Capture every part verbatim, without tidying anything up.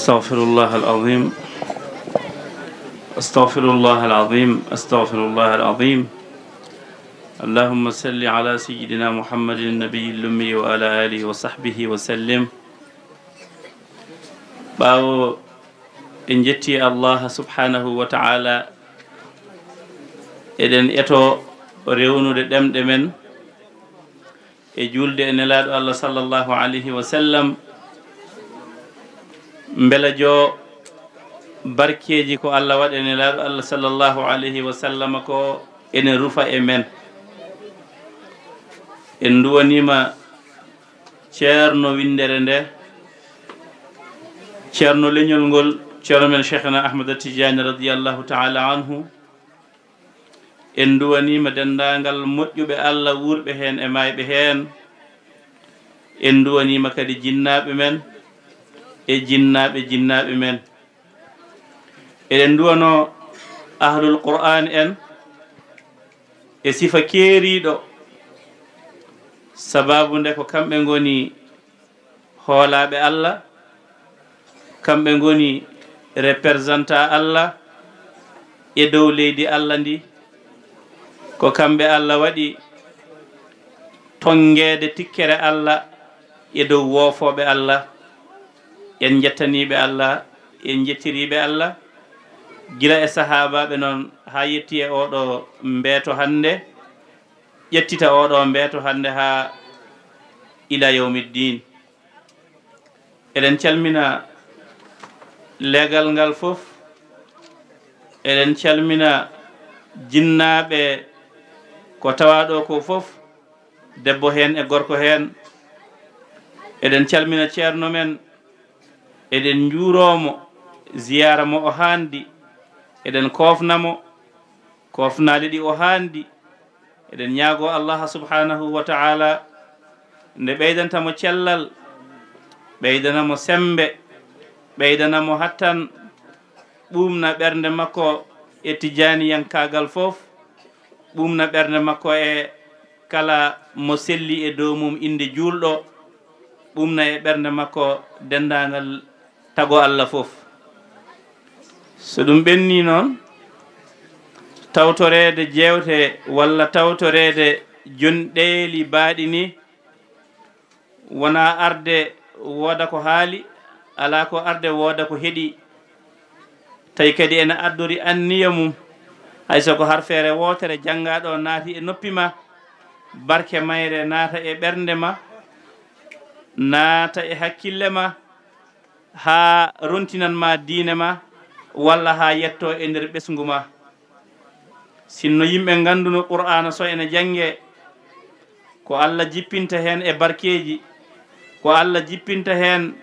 أستغفر الله العظيم. أستغفر الله العظيم. أستغفر الله العظيم. اللهم صل على سيدنا محمد النبي الأمي وعلى آله وصحبه وسلم. Ɓaawo en njetti Allah subhanahu wa ta'ala, eɗen eto rewnude ɗemɗe men e juulde e Nelaaɗo Allah sallallahu alayhi wa sallam, mbela jo barkeeji ko Allah waɗi e Nelaaɗo Allah sallallahu alayhi wa sallam ko ene rufa e men. En nduwaniima ceerno winndere nde, ceerno leñol ngol, ceerno men Cheikhna Ahmad Tidiane radiyallahu ta'ala anhu. En nduwaniima denndaangal moƴƴuɓe Allah wuurɓe heen e maayɓe heen. En nduwaniima kadi jinnaaɓe men e jinnaaɓe jinnaaɓe men. Eɗen nduwanoo ahlul Qur'aan en e sifa keeriiɗo, sabaabu nde ko kamɓe ngoni hoolaaɓe Allah, kamɓe ngoni représentant Allah e dow leydi Allah ndi. Ko kamɓe Allah waɗi tonngeede tikkere Allah e dow woofooɓe Allah. En njettaniiɓe Allah, en njettiriiɓe Allah, gila e sahaabaaɓe noon haa yetti e ooɗo mbeeto hannde, ƴettita ooɗo mbeeto hannde haa ila yawmiddin. Eɗen calmina leegal ngal fof, eɗen calmina jinnaaɓe ko tawaa ɗo ko fof, debbo heen e gorko heen. Eɗen calmina ceerno men, eɗen njuuroo mo, ziyaara mo o haandi, eɗen koofna mo, koofnaali ɗi o haandi. Eɗen ñaagoo Allah subhanahu wa ta'ala nde ɓeydanta mo cellal, ɓeydana mo semmbe, ɓeydana mo hattan, ɓuumna ɓernde makko e tijaaniyankaagal fof, ɓuumna ɓernde makko e kala mo selli e dow mum innde juulɗo, ɓuumna e ɓernde makko denndaangal tago Allah fof. So ɗum ɓennii noon, tawtoreede jeewte walla tawtoreede jonɗeeli baaɗini wonaa arde wooda ko haali, alaa ko arde wooda ko heɗi. Tawi kadi ene addori anniya mum, hay so ko harfeere wootere janngaaɗo naati e noppi ma, barke mayre naata e ɓernde ma, naata e hakkille ma, haa rontinan ma diine ma, walla haa yetto e nder ɓesngu ma. Sinno yimɓe ngannduno Qur'aana so ene janngee, ko Allah jippinta heen e barkeeji, ko Allah jippinta heen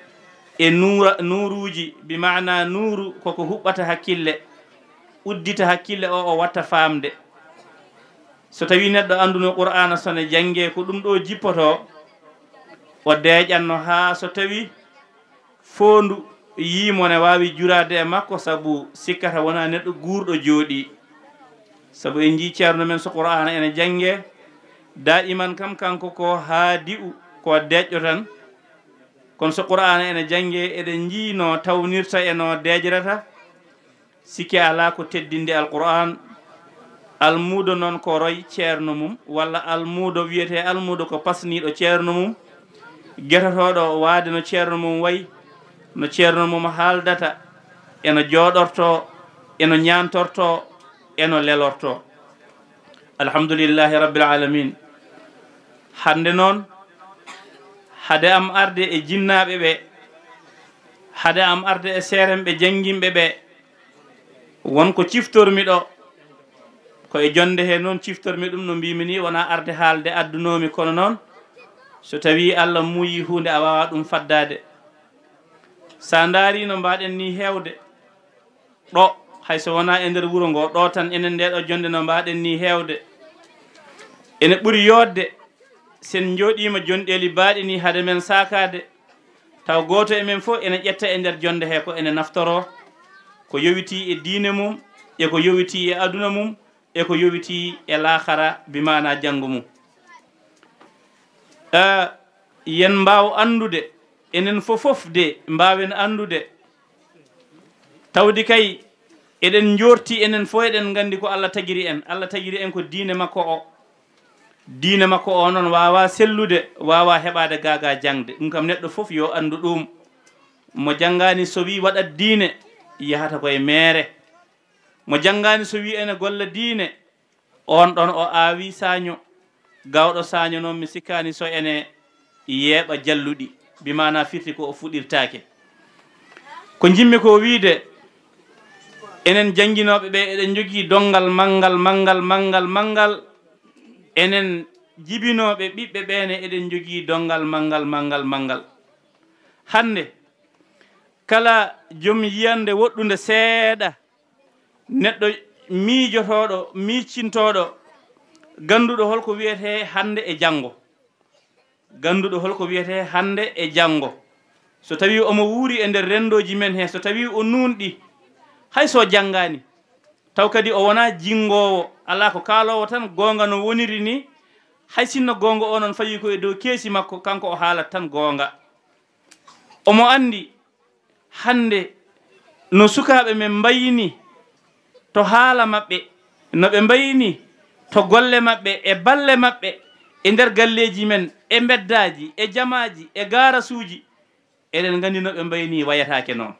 e nuura-, nuuruuji, bi maana nuuru koko huɓɓata hakkille, uddita hakkille o, o watta faamde. So tawii neɗɗo annduno Qur'aana so ne janngee ko ɗum ɗo jippotoo, o deeƴanno haa so tawii foondu yiimo ne waawi juraade e makko, sabu sikkata wonaa neɗɗo guurɗo jooɗii. Sabu en njii ceerno men so Qur'aana ene janngee, daa'iman kam kanko ko haadi'u, ko deeƴɗo tan. Kono so Qur'aana ene janngee, eɗen njii no tawnirta e no deeƴrata. Sikke alaa ko teddinde Alqur'aan, almuudo noon ko roy ceerno mum, walla almuudo wiyetee almuudo ko pasniiɗo ceerno mum, getotooɗo waade no ceerno mum wayi, no ceerno mum haaldata, e no jooɗortoo, e no ñaantortoo, e no lelortoo. Alhamdulillahi Rabbil Aalamiin. Hannde noon, hade am arde e jinnaaɓe ɓe, hade am arde e seeremɓe jannginɓe ɓe, won ko ciftormi ɗo, ko e jonnde he noon ciftormi ɗum, no mbiimi ni, wonaa arde haalde addunoomi, kono noon, so tawii Allah muuyii huunde, a waawaa ɗum faddaade. So a ndaarii no mbaaɗen ni heewde ɗo, hay so wonaa e nder wuro ngo, ɗo tan enen nde ɗo jonnde no mbaaɗen ni heewde, ene ɓuri yooɗde sen njooɗiima jonɗeeli baaɗini hade men saakaade, taw gooto e men fof ene ƴetta e nder jonnde he ko ene naftoroo, ko yowitii e diine mum, e ko yowitii e aduna mum, e ko yowitii e laakara, bi maana janngo mum. Eh, yen mbaaw anndude, enen fof fof de mbaawen anndude, Tawdi kay, eɗen njoorti, enen fof eɗen nganndi ko Allah tagiri en. Allah tagiri en ko diine makko o. Diine makko o noon waawaa sellude, waawaa heɓaade gaagaa jaŋde. Ɗum kam, neɗɗo fof yo anndu ɗum. Mo janngaani, so wii waɗat diine, yahata ko e meere. Mo janngaani, so wii ene golla diine, oon ɗoon o aawii saaño. Gawɗo saaño noon, mi sikkaani so ene yeeɓa jalluɗi, bi maanaa firti ko o fuɗirtaake. Ko njimmi ko wiyde, enen jannginooɓe ɓe, eɗen njogii donngal manngal, manngal, manngal, manngal. Enen jibinooɓe ɓiɓɓe ɓe ne, eɗen njogii donngal manngal, manngal, manngal. Hannde, kala joom yiyannde woɗɗunde seeɗa, neɗɗo miijotooɗo, miijcintooɗo, gannduɗo holko wiyetee hannde e janngo. Gannduɗo holko wiyetee hannde e janngo. So tawii omo wuuri e nder renndooji men hee, so tawii o nuunɗi, hay so janngaani, taw kadi o wonaa jinngoowo, alaa ko kaaloowo tan goonga no woniri ni, hay sinno goonga o noon fawii ko e dow keesi makko, kanko o haalat tan goonga. Omo anndi hannde no sukaaɓe men mbayni to haala maɓɓe, no ɓe mbayni to golle maɓɓe, e balle maɓɓe, e nder galleeji men, e mbeddaaji, e jamaaji, e gaarasuuji. Eɗen nganndi no ɓe mbayni wayataake noon.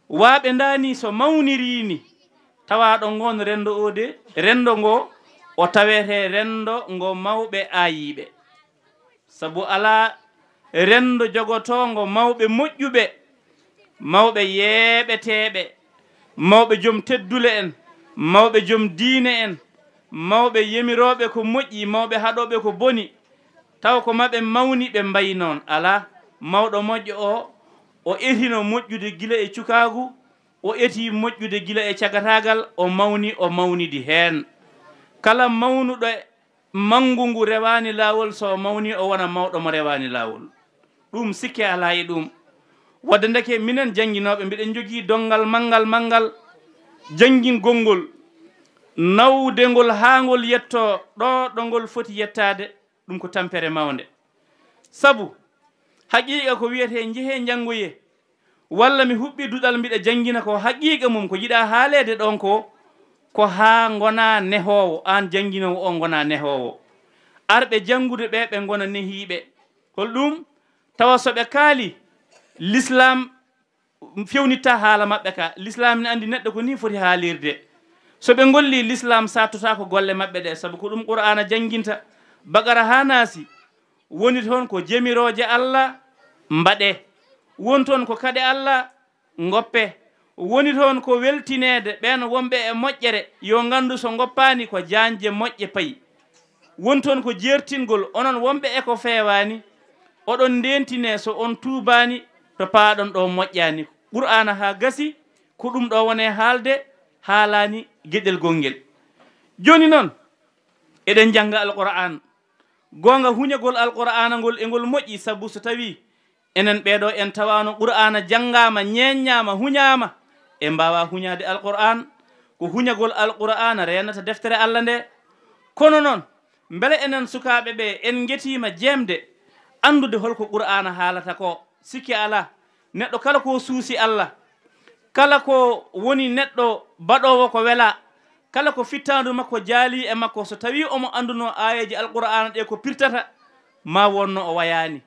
Wa ɓe ndaani so mawniriini, tawaaɗo ngoon renndo o de, renndo ngo o tawete renndo ngo mawɓe aayiiɓe. Sabu alaa renndo jogotoongo mawɓe moƴƴuɓe, mawɓe yeeɓeteeɓe, mawɓe joom teddule en, mawɓe joom diine en, mawɓe yemirooɓe ko moƴƴi, mawɓe haɗooɓe ko boni, taw ko maɓe mawni ɓe mbayi noon. Alaa, mawɗo moƴƴo o, o etino moƴƴude gila e cukaagu, o eti moƴƴude gila e cagataagal, o mawni, o mawnidi heen. Kala mawnuɗo manngu ngu rewaani laawol, so o mawni, o wona mawɗo mo rewaani laawol. Ɗum sikke alaa e ɗum. Wadde ndeke minen jannginooɓe, mbiɗen njogii donngal manngal, manngal janngingol ngol, nawde ngol haa ngol yettoo ɗo, ɗo ngol foti yettaade, ɗum ko tampere mawnde. Sabu, haqiiqa ko wiyetee njehee njanngoyee, walla mi huɓɓi duɗal mbiɗa janngina ko haqiiqa mum, ko yiɗaa haaleede ɗoon ko, ko haa ngonaa nehoowo, aan jannginoowo o ngonaa nehoowo. Arɓe janngude ɓe, ɓe ngona nehiiɓe. Hol ɗum? Tawa so ɓe kaali, Lislaam fewnittaa haala maɓɓe ka. Lislaam ne anndi neɗɗo ko nii foti haalirde. So ɓe ngolli, Lislaam saattotaa ko golle maɓɓe ɗe, sabu ko ɗum Qur'aana jannginta, Baqara haa Naasi. Woni toon ko jemirooje Allah, mbaɗee. Woni toon ko kaɗe Allah, ngoppe. Woni toon ko weltineede ɓeen wonɓe e moƴƴere, yo nganndu so ngoppaani ko jaañde moƴƴe payi. Woni toon ko jeertingol onon wonɓe e ko feewaani, oɗon ndeentinee so on tuubaani to paaɗon ɗo moƴƴaani. Qur'aana haa gasi, ko ɗum ɗo woni haalde, haalaani geɗel gongel. Jooni noon, eɗen njannga Alqur'aan. Goonga, huñagol Alqur'aana ngol e ngol moƴƴi, sabu so tawii enen ɓee ɗoo en tawaano Qur'aana janngaama, ñeeññaama, huñaama, en mbaawaa huñaade Alqur'aan. Ko huñagol Alqur'aana reenata deftere Allah nde. Kono noon, mbele enen sukaaɓe ɓe en ngetiima jeemde anndude holko Qur'aana haalata ko? Sikke alaa, neɗɗo kala ko suusi Allah, kala ko woni neɗɗo baɗoowo ko welaa, kala ko fittaandu makko jaalii e makko, so tawii omo anndunoo aayeeje Alqur'aana ɗe ko pirtata, ma wonno o wayaani,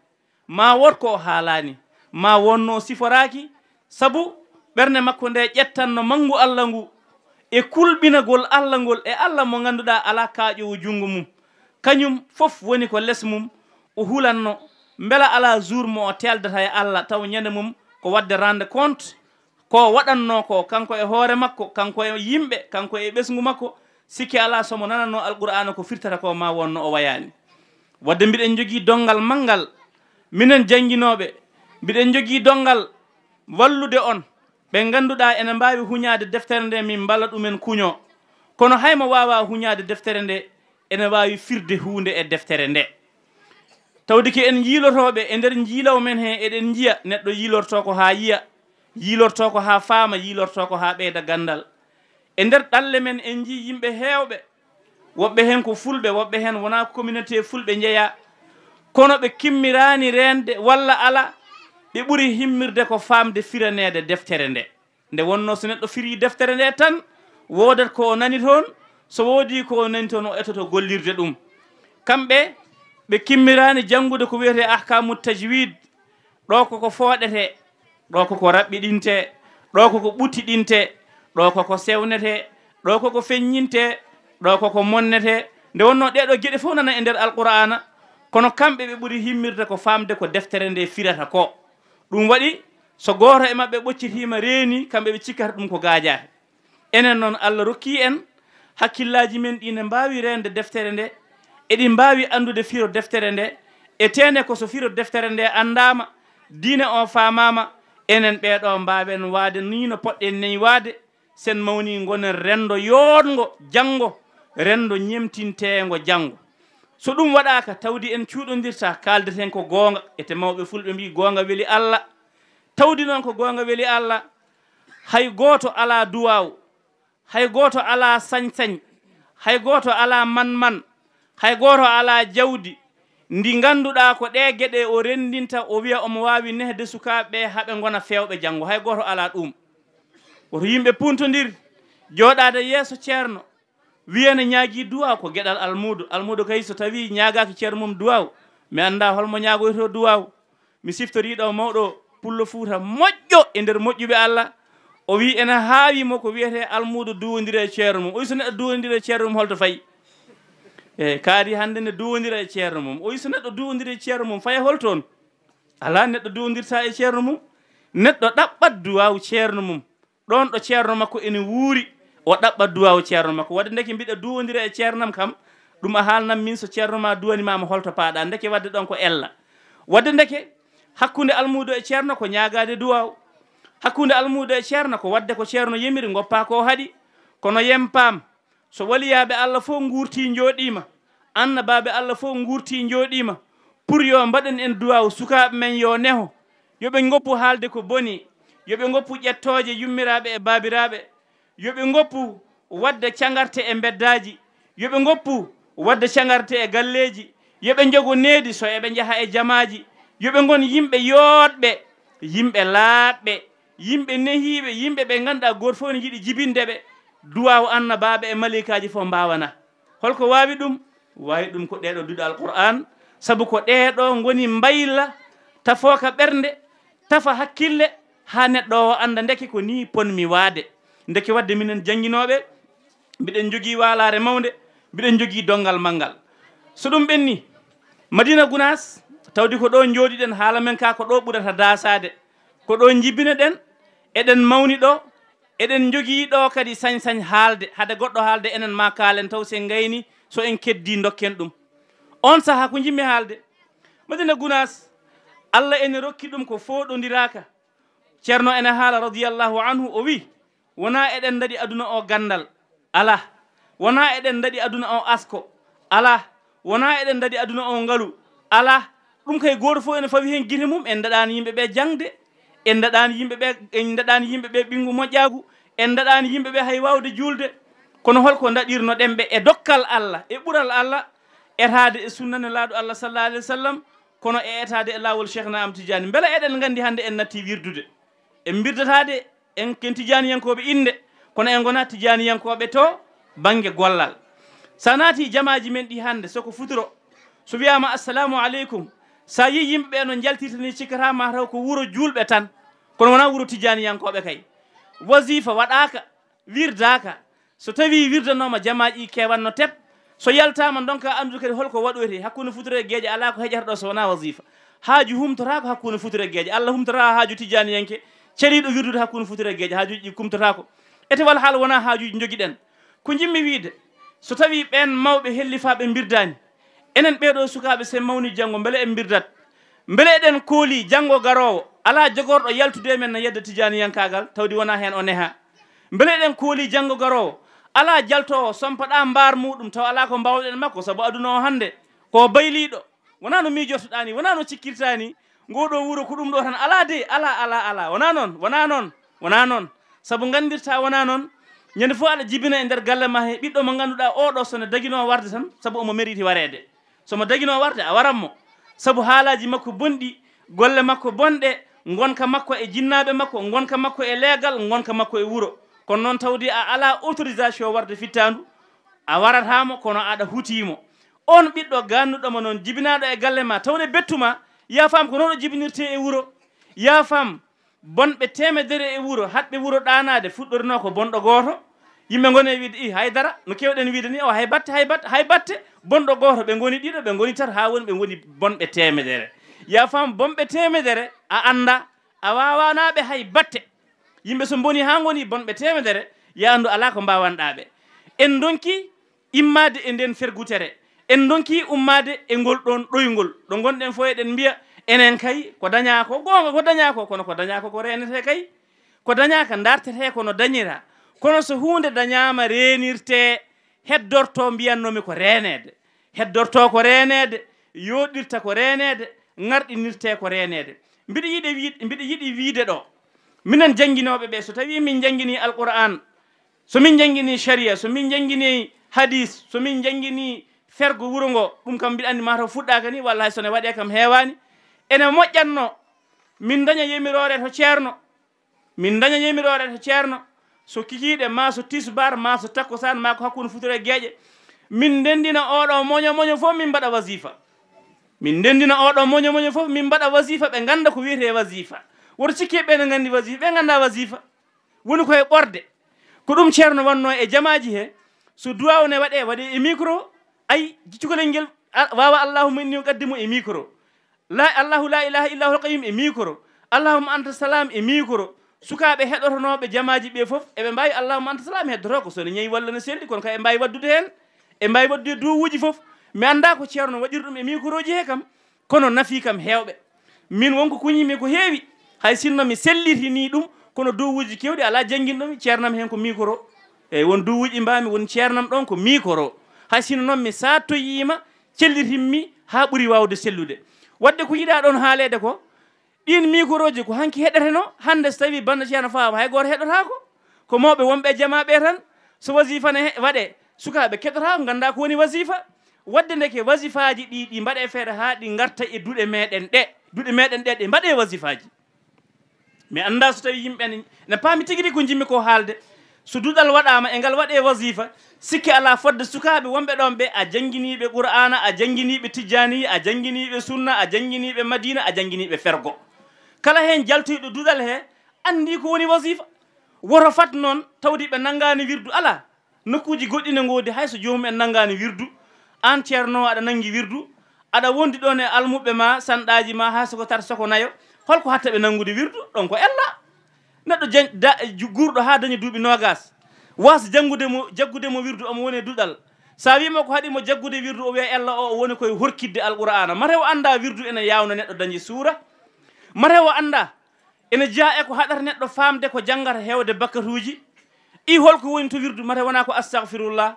ma wot ko o haalaani, ma wonno o siforaaki, sabu ɓernde makko nde ƴettanno manngu Allah ngu e kulɓinagol Allah ngol e Allah mo ngannduɗaa alaa kaaƴoowo junngo mum. Kañum fof woni ko les mum, o hulanno mbela alaa jour mo o teeldata e Allah, taw ñande mum ko waɗde rende compte ko waɗannoo ko, kanko e hoore makko, kanko e yimɓe, kanko e ɓesngu makko. Sikke alaa, so mo nanannoo Alqur'aana ko firtata ko, ma wonno o wayaani. Wadde mbiɗen njogii donngal manngal, minen jannginooɓe, mbiɗen njogii donngal wallude on, ɓe ngannduɗaa ene mbaawi huñaade deftere nde, min mballa ɗumen kuñoo. Kono hay mo waawaa huñaade deftere nde, ene waawi firde huunde e deftere nde. Tawde ko en yiilotooɓe e nder njiilaw men he, eɗen njiya neɗɗo yiilortoo ko haa yiya, yiilortoo ko haa faama, yiilortoo ko haa ɓeyda ganndal. E nder ɗalle men, en njii yimɓe heewɓe, woɓɓe heen ko fulɓe, woɓɓe heen wonaa communauté fulɓe njeyaa, kono ɓe kimmiraani reende walla alaa, ɓe ɓuri himmirde ko faamde firaneede deftere nde. Nde wonnoo so neɗɗo firii deftere nde tan, woodat ko o nani toon, so woodii ko o nani toon, o etoto gollirde ɗum. Kamɓe, ɓe kimmiraani janngude ko wiyetee ahkaamu tajwid. Ɗo koko fooɗetee, ɗo koko raɓɓiɗintee, ɗo koko ɓuttiɗintee, ɗo koko sewnetee, ɗo koko feññintee, ɗo koko monnetee. Nde wonnoo ɗee ɗoo geɗe fof nana e nder Alqur'aana, kono kamɓe ɓe ɓuri himmirde ko faamde ko deftere nde firata ko. Ɗum waɗi, so gooto e maɓɓe ɓoccitiima reeni, kamɓe ɓe cikkata ɗum ko gaajaare. Enen noon, Allah rokkii en hakkillaaji men ɗi ne mbaawi reende deftere nde, eɗi mbaawi anndude firo deftere nde, e teene ko so firo deftere nde anndaama, diine o faamaama, enen ɓee ɗoo mbaawen waade nii no poɗɗen nii waade, sen mawnii ngonen renndo yooɗngo janngo, renndo ñemtinteengo janngo. So ɗum waɗaaka, tawdi en cuuɗondirtaa, kaaldeten ko goonga, ete mawɓe fulɓe mbii, "Goonga weli Allah." Tawdi noon ko goonga weli Allah, hay gooto alaa duwaaw, hay gooto alaa sañ-sañ, hay gooto alaa man-man, hay gooto alaa jawdi ndi ngannduɗaa ko ɗee geɗe o renndinta, o wiya omo waawi nehde sukaaɓe ɓe haa ɓe ngona feewɓe janngo. Hay gooto alaa ɗuum. Woto yimɓe puntondir jooɗaade yeeso ceerno, wiya ne ñaagii duwaaw, ko geɗal almuudo. Almuudo kay, so tawii ñaagaaki ceerno mum duwaaw, mi anndaa hol mo ñaagoytoo duwaaw. Mi siftorii ɗo mawɗo Pullo Fuuta moƴƴo e nder moƴƴuɓe Allah. O wii ene haawi mo ko wiyetee almuudo duwondira e ceerno mum. O wii so neɗɗo duwondira e ceerno mum, holto fayi? E kaari hannde ne duwondira e ceerno mum. O wii so neɗɗo duwondira e ceerno mum, faya hol toon? Alaa neɗɗo duwondirta e ceerno mum. Neɗɗo ɗaɓɓat duwaaw ceerno mum. Ɗoon ɗo ceerno makko ene wuuri, o ɗaɓɓat duwaaw ceerno makko. Wadde ndeke mbiɗa duwondira e ceernam kam, ɗum a haalnam min so ceerno ma duwanimaama holto paaɗa. Ndeke wadde ɗoon ko ella. Wadde ndeke hakkunde almuudo e ceerno ko ñaagaade duwaaw. Hakkunde almuudo e ceerno ko wadde ko ceerno yemiri, ngoppaa ko haɗi. Kono yempaam, so waliyaaɓe Allah fof nguurtii njooɗiima, annabaaɓe Allah fof nguurtii njooɗiima, pour yo mbaɗen en duwaaw sukaaɓe men yo neho, yo ɓe ngoppu haalde ko boni, yo ɓe ngoppu ƴettooje yummiraaɓe e baabiraaɓe, yo ɓe ngoppu waɗde cangarte e mbeddaaji, yo ɓe ngoppu waɗde cangarte e galleeji, yo ɓe njogo needi so eɓe njaha e jamaaji, yo ɓe ngon yimɓe yooɗɓe, yimɓe laaɓɓe, yimɓe nehiiɓe, yimɓe ɓe ngannduɗaa gooto fof ne yiɗi jibinde ɓe, duwaaw annabaaɓe e maleykaaji fof mbaawanaa. Holko waawi ɗum? Waawi ɗum ko ɗee ɗoo duɗe Alqur'aan, sabu ko ɗee ɗoo ngoni mbayla, tafooka ɓernde, tafa hakkille, haa neɗɗo o annda ndeke ko nii pon-mi waade. Ndeke wadde minen jannginooɓe, mbiɗen njogii waalaare mawnde, mbiɗen njogii donngal manngal. So ɗum ɓenni, Madina Gunaas, tawdi ko ɗo njooɗiɗen, haala men ka ko ɗo ɓurata daasaade, ko ɗo njibinoɗen, eɗen mawni ɗo, eɗen njogii ɗo kadi sañ-sañ haalde, hade goɗɗo haalde enen ma kaalen taw, so en ngayni, so en keddii ndokken ɗum. On sahaa ko njimmi haalde, Madina Gunaas, Allah ene rokki ɗum ko fooɗondiraaka. Ceerno ene haala radiyallahu anhu, o wi, wonaa eɗen ndaɗi aduna o ganndal, alaa. Wonaa eɗen ndaɗi aduna o asko, alaa. Wonaa eɗen ndaɗi aduna o ngalu, alaa. Ɗum kay gooto fof ene fawi heen gite mum. En ndaɗaani yimɓe ɓe jaŋde, en ndaɗaani yimɓe ɓe, en ndaɗaani yimɓe ɓe ɓinngu moƴƴaagu, en ndaɗaani yimɓe ɓe hay waawde juulde. Kono holko ndaɗirnoɗen ɓe e dokkal Allah, e ɓural Allah, etaade e sunna Nelaaɗo Allah sallallahu alayhi wa sallam, kono e etaade e laawol Cheikhna Ahmad Tidiane? Mbele eɗen nganndi hannde en natti wirdude? En mbirdataa de, en, en Tijaaniyankooɓe innde, kono en ngonaa Tijaaniyankooɓe to bannge gollal. So a naati jamaaji men ɗi hannde, so ko futuro, so wiyaama assalamu aleykum, so a yii yimɓe ɓe no njaltirta ni, cikkataa ma taw ko wuro juulɓe tan, kono wonaa wuro Tijaaniyankooɓe kay. Wasifa waɗaaka, wirdaaka. So tawii wirdanooma, jamaaji keewanno tep. So yaltaama, ndonka anndude kadi holko waɗoytee. Hakkunde futuro e geeƴe alaa ko heƴata ɗo so wonaa wasifa. Haaju humtotaako hakkunde futuro e geeƴe. Allah humtotaa haaju Tijaaniyanke celiiɗo wirdude hakkunde futuro e geeƴe. Haajuuji ɗi kumtotaako. Ete wal haal wonaa haajuuji njogiɗen. Ko njimmi wiide, so tawii ɓeen mawɓe hellifaaɓe mbirdaani, enen ɓee ɗoo sukaaɓe, so en mawnii janngo, mbele en mbirdat? Mbele eɗen koolii janngo garoowo, alaa jogorɗo yaltude e men no yedda Tijaaniyankaagal, tawde wonaa heen o nehaa? Mbele eɗen koolii janngo garoowo, alaa jaltoowo sompoɗaa mbaar muuɗum, taw alaa ko mbaawɗen e makko, sabu aduna o hannde ko bayliiɗo. Wonaa no miijortoɗaa ni, wonaa no cikkirtaa ni, ngoo ɗoo wuro ko ɗum ɗoo tan. Alaa de, alaa, alaa, alaa. Wonaa noon, wonaa noon, wonaa noon. Sabu nganndirtaa wonaa noon, ñande fof aɗa jibina e nder galle ma he ɓiɗɗo mo ngannduɗaa oo ɗoo, so ne daginoo warde tan, sabu omo mérite wareede. So mo daginoo warde, a waran mo. Sabu haalaaji makko bonɗi, golle makko bonɗe, ngonka makko e jinnaaɓe makko, ngonka makko e leegal, ngonka makko e wuro. Kono noon tawde a alaa autorisation warde fittaandu, a warataa mo, kono aɗa hutii mo. Oon ɓiɗɗo gannuɗo mo noon, jibinaaɗo e galle ma, tawde bettu ma, yaa faam ko noon o jibinirtee e wuro. Yaa faam, bonɓe teemedere e wuro, haɗɓe wuro ɗaanaade, fuɗɗorinoo ko bonɗo gooto. Yimɓe ngoni e wiide, "I, hay dara, no keewɗen wiide ni, o hay batte, hay batte, hay batte." Bonɗo gooto, ɓe ngoni ɗiɗo, ɓe ngoni tato, haa woni ɓe ngoni bonɓe teemedere. Yaa faam, bonɓe teemedere, a anndaa, a waawanaa ɓe hay batte. Yimɓe so mboni haa ngoni bonɓe teemedere, yaa anndu alaa ko mbaawanɗaa ɓe. En ndonki immaade e nden fergutere. En ndonki ummaade e ngol ɗoon ɗoyngol. Ɗo ngonɗen fof eɗen mbiya, enen kay, ko dañaa ko, goonga ko dañaa ko, kono ko dañaa ko, ko reenetee kay. Ko dañaa ka ndartetee ko no dañira. Kono so huunde dañaama reenirtee, heddorto mbiyannoomi ko reeneede. Heddorto ko reeneede, yooɗirta ko reeneede, ŋarɗinirtee ko reeneede. Mbiɗa yiɗi wiide, mbiɗa yiɗi wiide ɗo, minen jannginooɓe ɓe, so tawii min njannginii Alqur'aan, so min njannginii sharia, so min njannginii hadis, so min njannginii fergo wuro ngo, ɗum kam mbiɗa anndi mataw fuɗɗaaka ni, walla hay so ne waɗee kam heewaani. Ene moƴƴatno min ndaña yamiroore to ceerno, min ndaña yamiroore to ceerno, so kikiiɗe ma so tisbaar ma so takkusaan ma ko hakkunde futuro e geeƴe, min ndenndina oɗo moño moño fof min mbaɗa wasifa. Min ndenndina oɗo moño moño fof min mbaɗa wasifa, ɓe ngannda ko wiyetee wasifa. Woto cikke ɓe ne nganndi wasifa, ɓe ngannda wasifa. Woni koye ɓorde. Ko ɗum ceerno wannoo e jamaaji he. So duwaaw ne waɗee, waɗee e micro. Ay, cukalel ngel, a-, waawa "Allahumma inni uqaddimu" e micro. La, "Allahu la ilaha illa huwal qayyum" e micro. "Allahumma anta salam" e micro. Sukaaɓe heɗotonooɓe jamaaji ɓe fof, eɓe mbaawi "Allahumma anta salam" heddotoo ko so ne ñayi walla ne selli, kono kay ɓe mbaawi waɗdude heen. Ɓe mbaawi waɗdude duwawuuji fof. Mi anndaa ko ceerno waɗiri ɗum e microji he kam. Kono nafi kam heewɓe. Min won ko kuñimi ko heewi. Hay sinno mi sellitini ɗum, kono duwuuji keewɗi alaa jannginɗo mi, ceernam heen ko micro. Eyi, won duwuuji mbaami, won ceernam ɗoon ko micro. Hay sinno noon mi saatoyiima, cellitimmi haa ɓuri waawde sellude. Waɗde ko yiɗaa ɗoon haaleede ko, ɗiin microji ko hanki heɗeteno, hannde so tawii bannda ceerno faama, hay gooto heɗotaako. Ko mawɓe wonɓe e jamaa ɓe tan, so wasifa ne he-, waɗee, sukaaɓe keɗotaako, nganndaa ko woni wasifa. Waɗde ndeke wasifaaji ɗi, ɗi mbaɗee feere haa ɗi ngarta e duɗe meɗen ɗe. Duɗe meɗen ɗe, ɗe mbaɗee wasifaaji. Mi anndaa so tawii yimɓe ne, ne paami tigi rigi ko njimmi ko haalde. So duɗal waɗaama e ngal waɗee wasifa, sikke alaa fodde sukaaɓe wonɓe ɗoon ɓe, a jannginiiɓe Qur'aana, a jannginiiɓe Tijjaani, a jannginiiɓe Sunna, a jannginiiɓe Madiina, a jannginiiɓe Fergo. Kala heen jaltoyɗo duɗal he, anndi ko woni wasifa. Woto fat noon, tawde ɓe nanngaani wirdu alaa. Nokkuuji goɗɗi ne ngoodi, hay so joomum en nanngaani wirdu, aan ceerno aɗa nanngi wirdu, aɗa wondi ɗoon e almuɓɓe ma, sanɗaaji ma, hay soko tata, soko nayo, holko hatta ɓe nanngude wirdu? Ɗoon ko ella. Neɗɗo jan-, da-, ju-, guurɗo haa dañi duuɓi noogaas, waas janngude mo, jaggude mo wirdu, omo woni e duɗal. So a wii mo ko haɗi mo jaggude wirdu, o wiya ella o, o woni koye horkitde Alqur'aana. Mate o annda wirdu ene yaawna neɗɗo dañde suura. Mate o annda ene jeyaa e ko haɗata neɗɗo faamde ko janngata heewde bakkatuuji. I holko woni to wirdu, mate wonaa ko astahfirullah.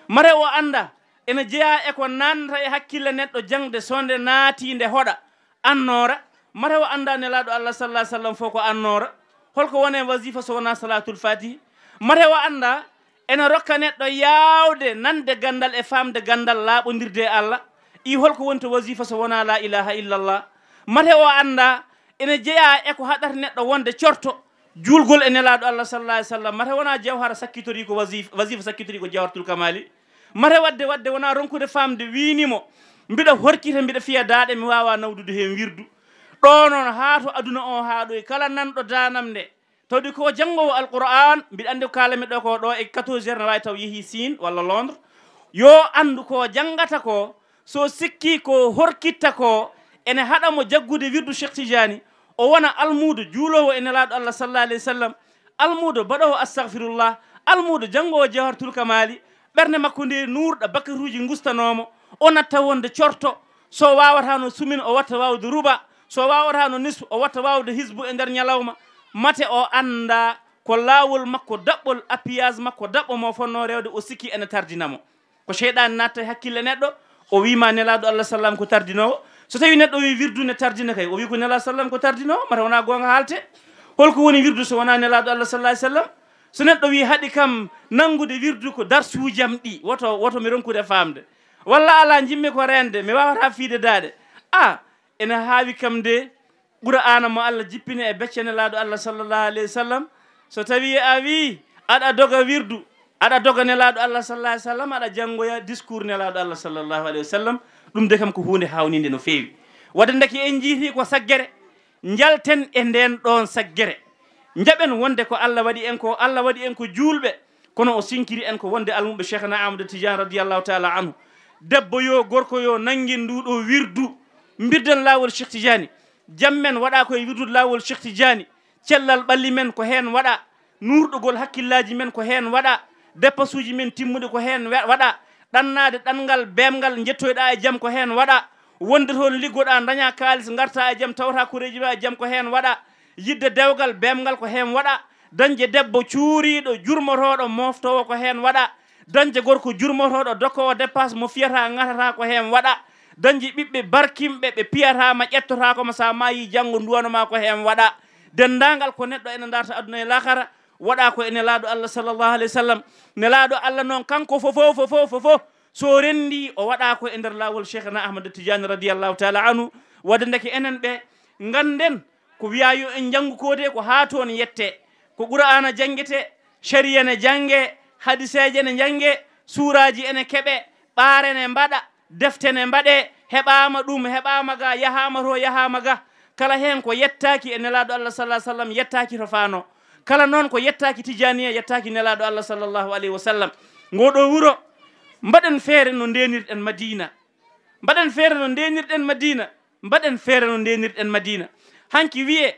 Mate o annda ene jeyaa e ko naatnata e hakkille neɗɗo jaŋde so nde naatii nde hoɗa, annoora. Mate o annda Nelaaɗo Allah sallallahu alaihi wasallam fof ko annoora. Holko woni e wasifa so wonaa salaatul faatihi? Mate o annda ene rokka neɗɗo yaawde nande ganndal e faamde ganndal laaɓondirde e Allah. I holko woni to wasifa so wonaa laa ilaaha illallah? Mate o annda ene jeyaa e ko haɗata neɗɗo wonde corto juulgol e Nelaaɗo Allah sallallahu alaihi wasallam. Mate wonaa jawhara sakkitori ko wasif-, wasifa sakkitori ko jawharatul kamaali. Mate waɗde, waɗde wonaa ronkude faamde wiini mo, mbiɗa horkita, mbiɗa fiya daaɗe, mi waawaa nawdude heen wirdu. Ɗo noon haa to aduna o haaɗoyi, kala nanɗo daanam nde, tawde ko janngoowo Alqur'aan, mbiɗa anndi ko kaalami ɗo ko ɗo e quatorze heures ne waawi taw yehi Siin walla Londres. Yo anndu ko janngata ko, so sikki ko horkitta ko, ene haɗa mo jaggude wirdu Cheikh Tidiane, o wona almuudo juuloowo e Nelaaɗo Allah sallallahu alaihi wasallam, almuudo baɗoowo astahfirullah, almuudo janngoowo jawharatul kamaali, ɓernde makko nde nuurɗa, bakkatuuji ngustanoo mo, o natta wonde corto, so waawataano sumin, o watta waawde ruba, so waawataano nisfu, o watta waawde hisbu e nder ñalawma. Mate o annda ko laawol makko daɓɓol, appuyage makko daɓɓo mo fonnoo rewde, o sikki ene tardina mo. Ko seyɗaane naatta e hakkille neɗɗo, o wii ma Nelaaɗo Allah sallam ko tardinoowo. So tawii neɗɗo wii wirdu ne tardina kay, o wii ko Nelaaɗo sallam ko tardinoowo, mate wonaa goonga haalte. Holko woni wirdu so wonaa Nelaaɗo Allah sallallahu alaihi wasallam? So neɗɗo wii haɗi kam nanngude wirdu ko darsuujam ɗi, woto, woto mi ronkude faamde. Walla alaa, njimmi ko reende, mi waawataa fiide daaɗe. A, ene haawi kam nde, Qur'aana mo Allah jippini e becce Nelaaɗo Allah sallallahu alayhi wa sallam. So tawii a wii aɗa doga wirdu, aɗa doga Nelaaɗo Allah sallallahu alayhi wa sallam, aɗa janngoya discours Nelaaɗo Allah sallallahu alayhi wa sallam. Ɗum de kam ko huunde haawninde no feewi. Waɗde ndeke en njiitii ko saggere, njalten e ndeen ɗoon saggere. Njaɓen wonde ko Allah waɗi en ko, Allah waɗi en ko juulɓe, kono o sinkiri en ko wonde almuɓɓe Cheikhna Ahmad Tidiane radiyallahu taala anhu. Debbo yo, gorko yo, nanngin ndu ɗo wirdu, mbirden laawol Cheikh Tidiane. Jam men waɗa ko e wirdude laawol Cheikh Tidiane. Cellal ɓalli men ko heen waɗa, nuurɗugol hakkillaaji men ko heen waɗa, depasuuji men timmuɗi ko heen wa-, waɗa, ɗannaade ɗanngal beemngal njettoyɗaa e jam ko heen waɗa, wonde toon liggoɗaa ndañaa kaalis ngartaa e jam tawata koreeji ma e jam ko heen waɗa, yidde dewgal beemngal ko heen waɗa, dañde debbo cuuriiɗo jurmotooɗo mooftoowo ko heen waɗa, dañde gorko jurmotooɗo dokkoowo dépense mo fiyata ŋatata ko heen waɗa, dañde ɓiɓɓe barkinɓe ɓe piyataama ƴettotaako ma so a maayii janngo nduwano ma ko heen waɗa. Denndaangal ko neɗɗo ene darta aduna e laakara, waɗa ko e Nelaaɗo Allah sallallahu alayhi wa sallam. Nelaaɗo Allah noon kanko fofo, fofo, fofo, so renndii o waɗa ko e nder laawol Cheikhna Ahmad Tidiane radiyallahu taala anhu. Waɗde ndeke enen ɓe ngannden ko wiyaa yo en njanngu ko de ko haa toon yettee. Ko Qur'aana janngete, shariya ne jannge, hadiseeje ne njannge, suuraaji ene keɓe, ɓaare ne mbaɗa, defte ne mbaɗe, heɓaama ɗum, heɓaama ga, yahaama to, yahaama ga. Kala heen ko yettaaki e Nelaaɗo Allah sallallahu alayhi wa sallam, yettaaki to faano. Kala noon ko yettaaki Tijaaniya, yettaaki Nelaaɗo Allah sallallahu alayhi wa sallam. Ngoo ɗoo wuro, mbaɗen feere no ndeenirɗen Madiina. Mbaɗen feere no ndeenirɗen Madiina. Mbaɗen feere no ndeenirɗen Madiina. Hanki wiyee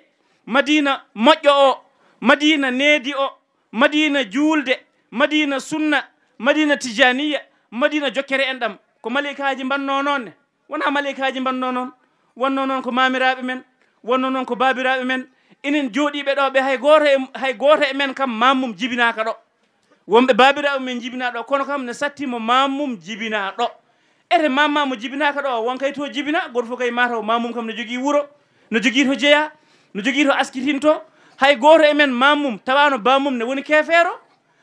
Madiina moƴƴo o, Madiina needi o, Madiina juulde, Madiina sunna, Madiina Tijaaniya, Madiina jokkere enɗam. Ko maleykaaji mbannoo noon ne? Wonaa maleykaaji mbannoo noon. Wonnoo noon ko maamiraaɓe men, wonnoo noon ko baabiraaɓe men. Enen jooɗiiɓe ɗo ɓe, hay gooto e, hay gooto e men kam, maamum jibinaaka ɗo. Wonɓe baabiraaɓe men jibinaa ɗo, kono kam ne satti mo maamum jibinaa ɗo. Ete maama mo jibinaaka ɗo, won kay to jibina, gooto fof kay mataw maamum kam ne jogii wuro, ne jogii to jeyaa, ne jogii to askitinto. Hay gooto e men maamum tawaano baamum ne woni keefeero.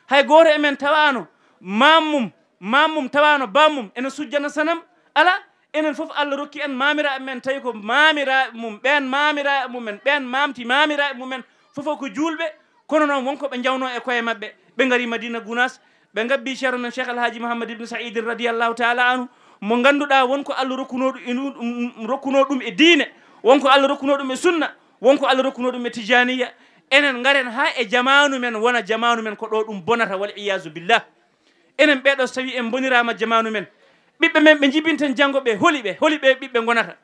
Hay gooto e men tawaano maamum, maamum tawaano baamum ene sujjana sanam. Alaa, enen fof Allah rokki en maamiraaɓe men, tawi ko maamiraaɓe mum ɓeen, maamiraaɓe mumen ɓeen, maamti maamiraaɓe mumen, fof ko juulɓe. Kono noon, won ko ɓe njawnoo e koye maɓɓe. Ɓe ngari Madina Gunaas, ɓe ngabbii ceerno men Cheikh Alhaji Mouhammad Ibn Saïd radiyallahu taala anhu, mo ngannduɗaa won ko Allah rokkunoo ɗum e nu-, ɗum, rokkunoo ɗum e diine, won ko Allah rokkunoo ɗum e sunna, won ko Allah rokkunoo ɗum e tijaaniya. Enen ngaren haa e jamaanu men, wona jamaanu men ko ɗo ɗum bonata, wal iyaazu billah. Enen ɓee ɗoo, so tawii en mboniraama jamaanu men, ɓiɓɓe men ɓe njibinten janngo ɓe, holi ɓe, holi ɓe ɓiɓɓe ngonata?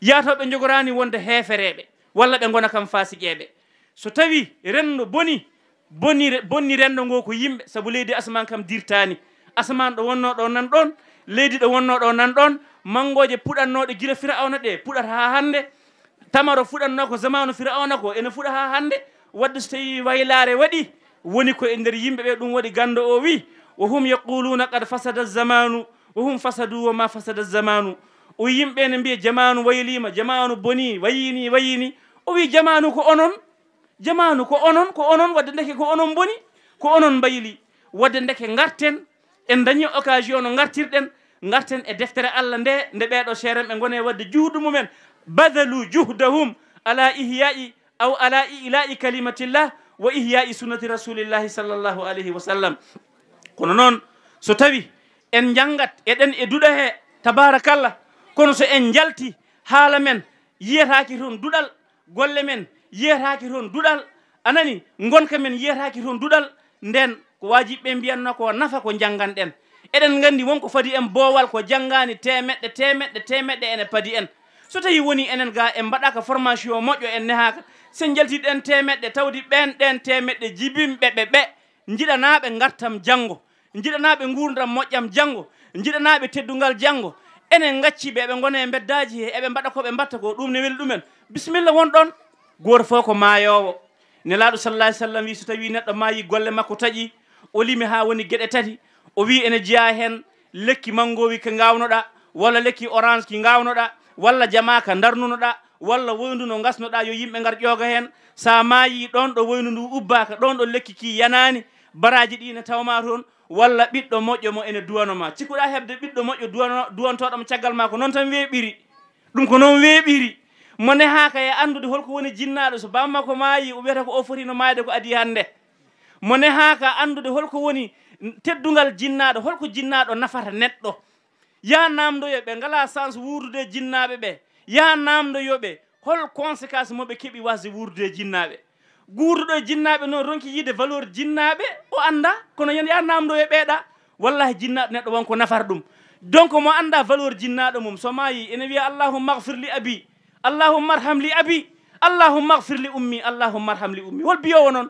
Yaatooɓe njogoraani wonde heefereeɓe, walla ɓe ngona kam faasiqeeɓe. So tawii renndo bonii, boni, bonni renndo ngoo ko yimɓe, sabu leydi asamaan kam dirtaani. Asamaan ɗo wonnoo ɗo nan ɗoon, leydi ɗo wonnoo ɗo nan ɗoon, manngooje puɗannooɗe gila Firawna ɗe puɗata haa hannde. Tamaro fuɗannoo ko zamaanu Firawna ko, ene fuɗa haa hannde. Waɗde so tawii waylaare waɗii, woni ko e nder yimɓe ɓe, ɗum waɗi ganndo o wii, "Wa hum yaquluuna qad fasada zamanu, wa hum fasadu wa ma fasada zamanu." O yimɓe ne mbiya, "Jamaanu wayliima, jamaanu bonii, wayiini, wayiini." O wii, "Jamaanu ko onon, jamaanu ko onon, ko onon, waɗde ndeke ko onon mboni, ko onon mbayli." Waɗde ndeke ngarten, en dañii occasion no ngartirɗen, ngarten e deftere Allah nde, nde ɓee ɗoo seerenɓe ngoni e waɗde juhdu mumen, "Badalu juhdahum ala ihya'i aw ala ila'i kalimatillah wa ihya'i sunnati rasulillahi sallallahu alayhi wa sallam." Kono noon, so tawi en njanngat, eɗen e duɗa he, tabarakallah, kono so en njalti, haala men yiyataaki toon duɗal, golle men yiyataaki toon duɗal, a nani, ngonka men yiyataaki toon duɗal, ndeen ko waajiɓe ɓe mbiyatnoo ko nafa ko njannganɗen. Eɗen nganndi won ko fadi en boowal, ko janngaani teemeɗɗe, teemeɗɗe, teemeɗɗe ene padi en. So tawii wonii enen ga en mbaɗaaka formation moƴƴo, en nehaaka, so en njaltii ɗeen teemeɗɗe, tawde ɓeen ɗeen teemeɗɗe jibinɓe ɓe ɓe, njiɗanaaɓe ngartam janngo, njiɗanaaɓe nguurndam moƴƴam janngo, njiɗanaaɓe teddungal janngo, enen ngacci ɓe, eɓe ngona e mbeddaaji he, eɓe mbaɗa ko ɓe mbaɗta ko, ɗum ne weli ɗumen. Bisimilla, won ɗoon. Gooto fof ko maayoowo. Nelaaɗo sallallahu alayhi wa sallam wii, so tawii neɗɗo maayii, golle makko taƴii, o limi haa woni geɗe tati, o wii ene jeyaa heen lekki manngoowi ko ngaawnoɗaa, walla lekki orange ki ngaawnoɗaa, walla jamaa ka ndarnunoɗaa, walla woyndu no ngasnoɗaa, yo yimɓe ngar ƴooga heen. So a maayii, ɗoon ɗo woyndu ndu ubbaaka, ɗoon ɗo lekki ki yanaani, baraaji ɗi ne taw ma toon, walla ɓiɗɗo moƴƴo mo ene duwano ma. Cikkuɗaa heɓde ɓiɗɗo moƴƴo duwano-, duwantooɗo mo caggal ma, ko noon tan weeɓiri. Ɗum ko noon weeɓiri. Mo nehaaka e anndude holko woni jinnaaɗo, so baaba makko maayi, o wiyata ko o fotino maayde ko adii hannde. Mo nehaaka anndude holko woni teddungal jinnaaɗo, holko jinnaaɗo nafata neɗɗo. Yaa naamndoyo ɓe ngalaa chance wuurdude e jinnaaɓe ɓe. Yaa naamndoyo ɓe hol conséquence mo ɓe keɓi wasde wuurdude e jinnaaɓe. Guurduɗo e jinnaaɓe noon ronki yiide valeur jinnaaɓe, o anndaa, kono yen yaa naamndoyo ɓeeɗa. Wallahi, jinnaaɗo neɗɗo won ko nafata ɗum. Donc, mo anndaa valeur jinnaaɗo mum, so maayi, ene wiya, "Allahumma ghfir li abi, Allahumma arham li abi, Allahumma ghfir li ummi, Allahumma arham li ummi." Hol biyoowo noon?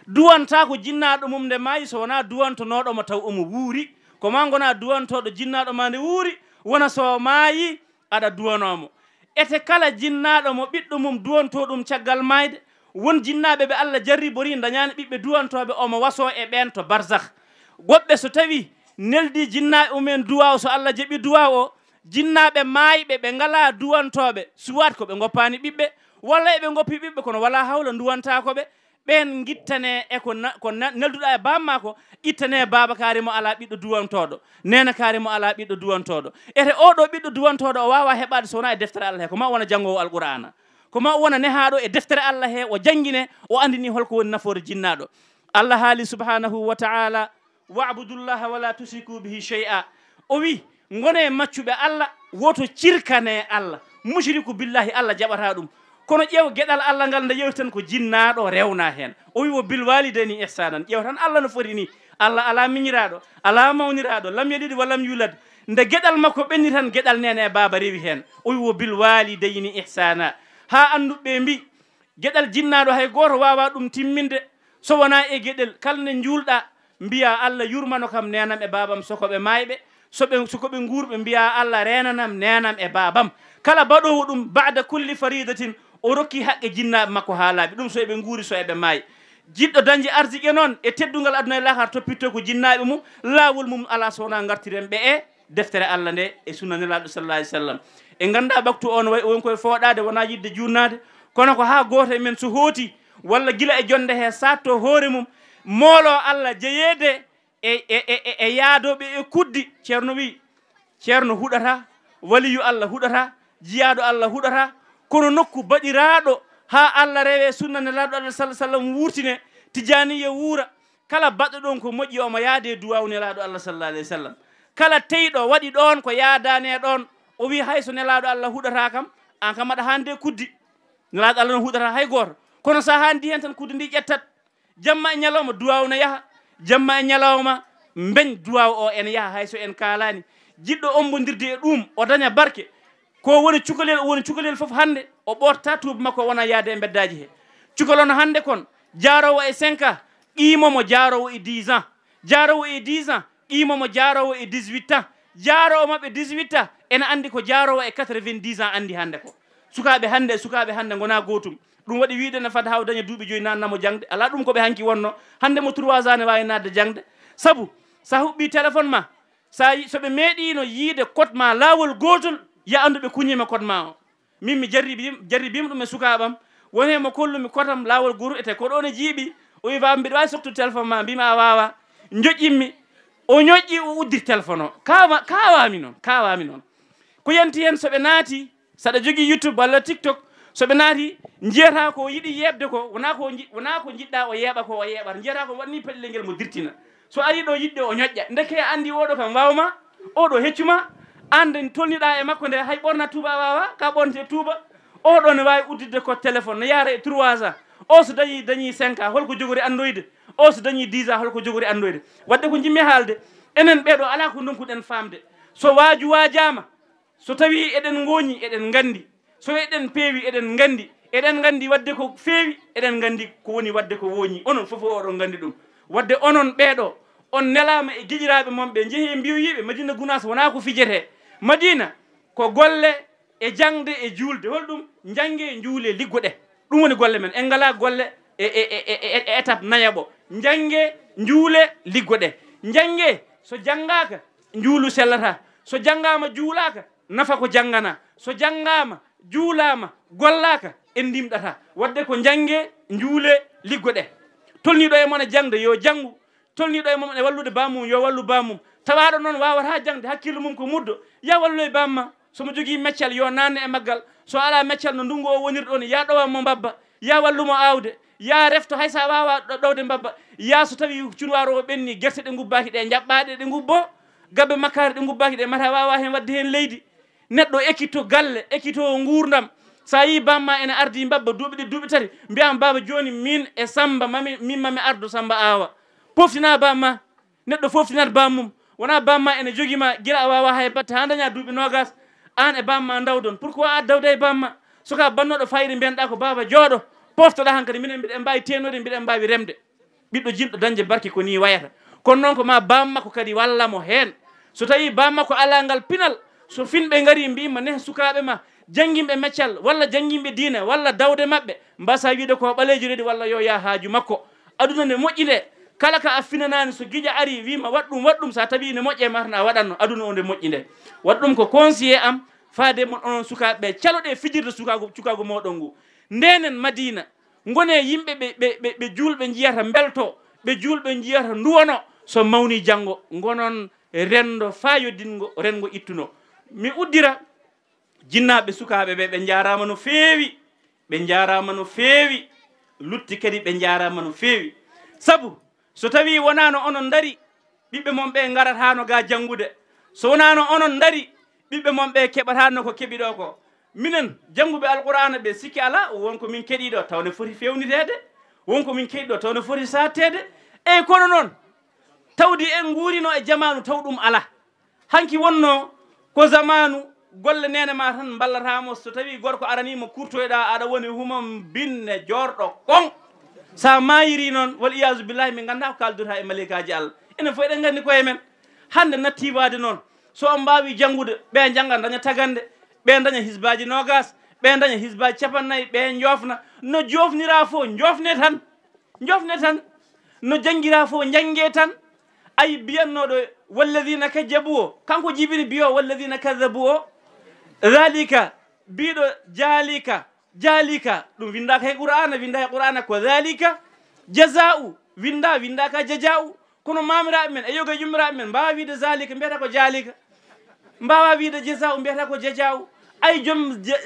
Duwantaa ko jinnaaɗo mum nde maayi, so wonaa duwantonooɗo mo taw omo wuuri. Ko maa ngonaa duwantooɗo jinnaaɗo ma nde wuuri, wona so maayi, aɗa duwanoo mo. Ete kala jinnaaɗo mo ɓiɗɗo mum duwantoo ɗum caggal maayde, won jinnaaɓe ɓe Allah jarribori, ndañaani ɓiɓɓe duwantooɓe, omo wasoo e ɓeen to barzakh. Woɓɓe so tawi neldi jinnaaɓe mumen duwaaw, so Allah jaɓi duwaaw o, jinnaaɓe maayɓe ɓe ngalaa duwantooɓe, suwaat ko ɓe ngoppaani ɓiɓɓe, walla eɓe ngoppi ɓiɓɓe kono walaa hawla nduwantaako ɓe, ɓeen ngittanee e ko na-, ko na-, nelduɗaa e baaba maa ko, ittanee baaba kaari mo alaa ɓiɗɗo duwantooɗo, neene kaari mo alaa ɓiɗɗo duwantooɗo. Ete oo ɗoo ɓiɗɗo duwantooɗo o waawaa heɓaade so wonaa e deftere Allah he, ko ma o wona janngoowo Alqur'aana, ko ma o wona nehaaɗo e deftere Allah he, o janngine, o anndini holko woni nafoore jinnaaɗo. Allah haali subhanahu wa ta'ala, "Wa'budullaha wa la tushriku bihi shay'a." O wi, "Ngone maccuɓe Allah, woto cirkane Allah." Mushriku billahi, Allah jaɓata ɗum. Kono ƴeew geɗal Allah ngal, nde yewtan ko jinnaaɗo rewna heen. O wi, "Wa bil walidayni ihsanan." Ƴeew tan Allah no foti ni. Allah alaa miñiraaɗo, alaa mawniraaɗo, lam yalid wa lam yulad. Nde geɗal makko ɓenni tan, geɗal neene e baaba rewi heen. O wi, "Wa bil walidayni ihsana." Haa annduɓe mbi, geɗal jinnaaɗo hay gooto waawaa ɗum timminde so wonaa e geɗel. Kala nde njuulɗaa, mbiyaa, "Allah yurmano kam, neenam e baabam so ko ɓe maayɓe, so ɓe, so ko ɓe nguurɓe, mbiyaa, Allah reenanam neenam e baabam." Kala baɗoowo ɗum, ba'da kulli faridatin, o rokki haqqe jinnaaɓe makko haa laaɓi, ɗum so eɓe nguuri, so eɓe maayi. Jiɗɗo dañde arsiqe noon e teddungal aduna e laakara, toppitto ko jinnaaɓe mum, laawol mum alaa so wonaa ngartiren ɓe e deftere Allah nde e sunna Nelaaɗo sallallahu alaihi wasallam. En nganndaa waktu o no wayi, o woni koye fooɗaade, wonaa yiɗde juutnaade, kono ko haa gooto e men so hooti, walla gila e jonnde he saatto hoore mum, moolo Allah jeyeede e, e, e, e, e yaadooɓe e kuddi. Ceerno wi, ceerno huɗata, waliyu Allah huɗata, jiyaaɗo Allah huɗata, kono nokku baɗiraaɗo haa Allah rewe sunna Nelaaɗo Allah sallallahu alaihi wasallam wurtine, Tijaaniya wuura, kala baɗɗo ɗon ko moƴƴi, omo yaade duwaaw Nelaaɗo Allah sallallahu alaihi wasallam. Kala teyɗo waɗi ɗon ko yaadaani e ɗon, o wi, "Hay so Nelaaɗo Allah huɗata kam, aan kam aɗa haandi e kuddi." Nelaaɗo Allah no huɗata hay gooto. Kono so a haandi heen tan, kuddi ndi ƴettat. Jamma e ñalawma duwaaw no yaha. Jamma e ñalawma mbeñ duwaaw o ene yaha, hay so en kaalaani. Jiɗɗo ombondirde e ɗum, o daña barke. Ko woni cukalel, o woni cukalel fof hannde, o ɓootataa tuuba makko, o wona yaade e mbeddaaji he. Cukalono hannde kon, jaaroowo e cinq ans, qiimo mo jaaroowo e dix ans. Jaaroowo e dix ans, qiimo mo jaaroowo e dix-huit ans. Jaaroowo maɓɓe dix-huit ans, ene anndi ko jaaroowo e quatre-vingt-dix ans anndi hannde ko. Sukaaɓe hannde e sukaaɓe hannde ngonaa gootum. Ɗum waɗi wiyde ne fada haa o daña duuɓi joyi naatna mo jaŋde. Alaa ɗum ko ɓe hanki wonno. Hannde mo trois ans ne waawi naatde jaŋde. Sabu, so a huɓɓi téléphone ma, so a yi-, so ɓe meeɗiino yiide code ma laawol gootol, ya anndu ɓe kuñiima code ma o. Min mi jarribi, jarribiima ɗum e sukaaɓam. Woni heen mo kollumi code am laawol gootol, ete ko ɗoon e jiiɓi. O wi, "Baaba, mbiɗa waawi soktude téléphone ma?" Mbimi, "A waawaa." Njoƴƴinmi. O ñoƴƴi, o uddi téléphone o. Kaawa-, kaawaami noon, kaawaami noon. Ko yanti heen, so ɓe naati, so aɗa jogii YouTube walla TikTok, so ɓe naati, njiyata ko yiɗi yeeɓde ko, wonaa ko nji-, wonaa ko njiɗɗa o yeeɓa ko o yeeɓata. Njiyata ko waɗni peɗelel ngel mo dirtina. So ari ɗo yiɗde o ñoƴƴa. Ndeke a anndi oɗo kam waawma, oɗo heccuma, aan nde tolniɗa e makko nde hay ɓorna tuuba a waawaa, ka ɓornete tuuba. Oɗo ne waawi udditde ko téléphone, ne yaara e trois ans. O so dañi, dañi cinq ans, holko jogori anndoyde? O so dañi dix ans, holko jogori anndoyde? Waɗde ko njimmi haalde, enen ɓeeɗo alaa ko ndonkuɗen faamde. So waaju waajaama, so tawii eɗen ngooñi, eɗen nganndi. So eɗen peewi, eɗen nganndi. Eɗen nganndi waɗde ko feewi, eɗen nganndi ko woni waɗde ko wooñi. Onon fof oɗon nganndi ɗum. Waɗde onon ɓeeɗo, on nelaama e giƴiraaɓe mon ɓe, njehee mbiyoyiiɓe Madina Gunaas wonaa ko fijete. Madina ko golle e jaŋde e juulde. Holɗum? Njanngee, njuulee, liggoɗee. Ɗum woni golle men. En ngalaa golle e, e, e, e, e, e étape nayaɓo. Njanngee, njuulee, liggoɗee. Njanngee, so janngaaka, njuulu sellataa. So janngaama juulaaka, nafa ko janngana. So janngaama, juulaama, gollaaka, en ndimɗataa. Waɗde ko njanngee, njuulee, liggoɗee. Tolniiɗo e mon e jaŋde, yo janngu. Tolniiɗo e mon e wallude bammum, yo wallu bammum. Tawaaɗo noon waawataa jaŋde, hakkille mum ko muddo, ya walloy bamma. So mo jogii meccal, yo naanne e maggal. So alaa meccal, no ndunngu o woniri ɗoon, ya ɗowan mo mbabba, ya wallu mo aawde, ya refto hay so a waawaa ɗo-, ɗowde mbabba. Ya so tawii cunwaaro o ɓenni, gerte ɗe ngubbaaki ɗe, njaɓɓaa ɗe, ɗe ngubboo. Gabbe makkaari ɗe ngubbaaki ɗe, mata waawaa heen waɗde heen leydi. Neɗɗo ekkito galle, ekkito nguurndam. So a yii bamma ene ardii mbabba duuɓi ɗiɗi, duuɓi tati, mbiyaama, "Baaba, jooni miin e Sammba, mami, miin mami ardo Sammba aawa." Poftinaa bamma. Neɗɗo fooftinat bammum. Wonaa bamma ene jogi ma gila a waawaa hay batte haa ndañaa duuɓi noogaas. Aan e bamma ndawdon. Pourquoi a dawda e bamma? Suka bannooɗo fayida mbiyanɗaa ko, "Baaba, jooɗo." Poftoɗaa hankadi, minen mbiɗen mbaawi teenoyde, mbiɗen mbaawi remde. Ɓiɗɗo jiɗɗo dañde barke ko nii wayata. Kono noon ko ma baam makko kadi walla mo heen. So tawii baam makko alaa ngal pinal, so finɓe ngarii mbiima neh sukaaɓe ma, jannginɓe meccal walla jannginɓe diine walla dawde maɓɓe, mbasa wiide ko ɓaleejo reedi walla yo yaa haaju makko. Aduna nde moƴƴi nde, kala ka a finanaani so giƴa arii wiima waɗ ɗum, waɗ ɗum, so a tabii ne moƴƴi e ma tan a waɗatno. Aduna o nde moƴƴi nde. Waɗ ɗum ko conseiller am faade mon onon sukaaɓe ɓe. Caloɗee fijirde sukaagu, cukaagu mooɗon ngu. Ndenen Madiina. Ngonee yimɓe ɓe, ɓe, ɓe, ɓe juulɓe njiyata mbelto, ɓe juulɓe njiyata nduwano, so mawni janngo, ngonon renndo faa yoddinngo, renngo ittuno. Mi uddira jinnaaɓe sukaaɓe ɓe, ɓe njaaraama no feewi, ɓe njaaraama no feewi, lutti kadi ɓe njaaraama no feewi. Sabu, so tawii wonaano onon ndari, ɓiɓɓe mon ɓe ngarataano ga janngude. So wonaano onon ndari, ɓiɓɓe mon ɓe keɓataano ko keɓi ɗo ko. Minen, jannguɓe Alqur'aana ɓe, sikke alaa, won ko min keɗii ɗo, taw ne foti feewniteede, won ko min keɗii ɗo, taw ne foti saatteede. Eey, kono noon, tawde en nguurino e jamaanu, taw ɗum alaa. Hanki wonno ko zamaanu golle neene ma tan mballata mo. So tawi gorko arani mo kurtoyɗa, aɗa woni humam binne jorɗo kon. Sa mayiri noon, wal iyazu billahi, min ganda ko kaldata e malaikaji Allah. Enen fof eɗen gandi koye men. Hande natti waade noon. So on mbawi janngude, ɓe njannga daña tagande, ɓe daña hisbaji nogas, ɓe daña hisbaji capannayyi, ɓe jofna. No jofnira fof, jofne tan. Jofne tan. No janngira fof, jannge tan. Ay, biyannoɗo walladina kajjabu o, kanko jibini biyo walladina kazzabu o. Zalika, biɗo jaalika, jaalika, ɗum windaka he Qur'ana, winda he Qur'ana ko zalika jaza'u, winda, windaka jaja'u. Kono mamiraɓe men e yoga yummiraɓe men mbawa wiide zalika, mbiyata ko jaalika. Mbawa wiide jaza'u, mbiyata ko jaja'u. Ay, joom ja-,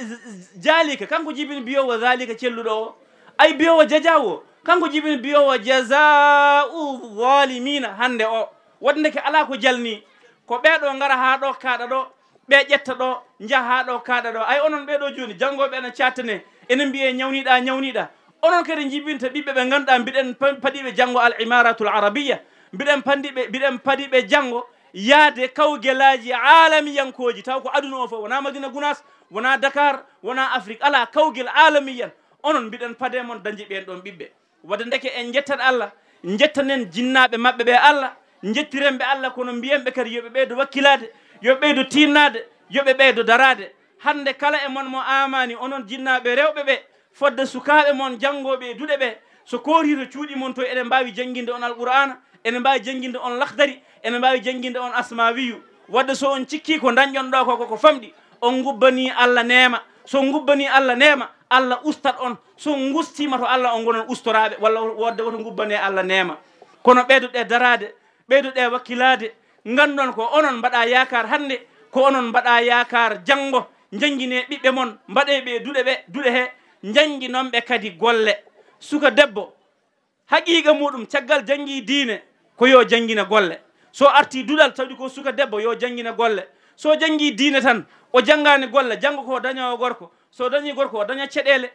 jaalika, kanko jibini biyowo zalika celluɗo o. Ay, biyowo jaja'u o, kanko jibini biyowo jaza'u zalimina hande o. Wadde ndeke ala ko jalni. Ko ɓeɗo ngara ha ɗo kaɗa ɗo, ɓe ƴetta ɗo, njaha ha ɗo kaɗa ɗo. Ay, onon ɓeɗo joni, janngoɓe ene cattane, ene mbiye ñawniɗa, ñawniɗa. Onon kadi njibinta ɓiɓɓe ɓe ngannduɗaa mbiɗen pa-, paɗiɓe janngo al imaratul arabiya, mbiɗen pandiɓe, mbiɗen paɗiɓe janngo yaade kawgelaji alamiyankoji, taw ko aduna o fof, wona Madina Gunas, wona Dakar, wona Afrique, ala kawgel alamiyan. Onon mbiɗen paade mon dañde ɓen ɗon ɓiɓɓe. Wadde ndeke en njettat Allah, njettanen jinnaaɓe maɓɓe ɓe Allah, njettiren ɓe Allah, kono mbiyen ɓe kadi yo ɓe ɓeydo wakkilaade, yo ɓe ɓeydo tinnaade, yo ɓe ɓeydo daraade. Hannde kala e mon mo amani, onon jinnaaɓe rewɓe ɓe, fodde sukaaɓe mon janngooɓe e duɗe ɓe, so kooriito cuuɗi mon to, eɗen mbaawi jannginde on Alqur'aana, eɗen mbaawi jannginde on Lakhdari, eɗen mbaawi jannginde on Asmawiyu. Wadde so on cikkii ko dañɗon ɗo ko, ko, ko famɗi, on ngubbanii Allah neema. So on ngubbanii Allah neema, Allah ustat on. So on ngustiima to Allah, on ngonon ustoraaɓe. Walla wodde woto ngubbane Allah neema. Kono ɓeydoɗe daraade, ɓeydoɗe wakkilaade. Nganndon ko onon mbaɗa yaakaar hannde, ko onon mbaɗa yaakaar janngo. Njanngine ɓiɓɓe mon, mbaɗe ɓe duɗe ɓe, duɗe he, njannginon ɓe kadi golle. Suka debbo, haqiiqa muɗum, caggal janngi diine, ko yo janngina golle. So arti duɗal, tawdi ko suka debbo, yo janngina golle. So janngi diine tan, o janngaani golle, janngo ko dañoowo gorko. So dañi gorko, o daña ceɗeele.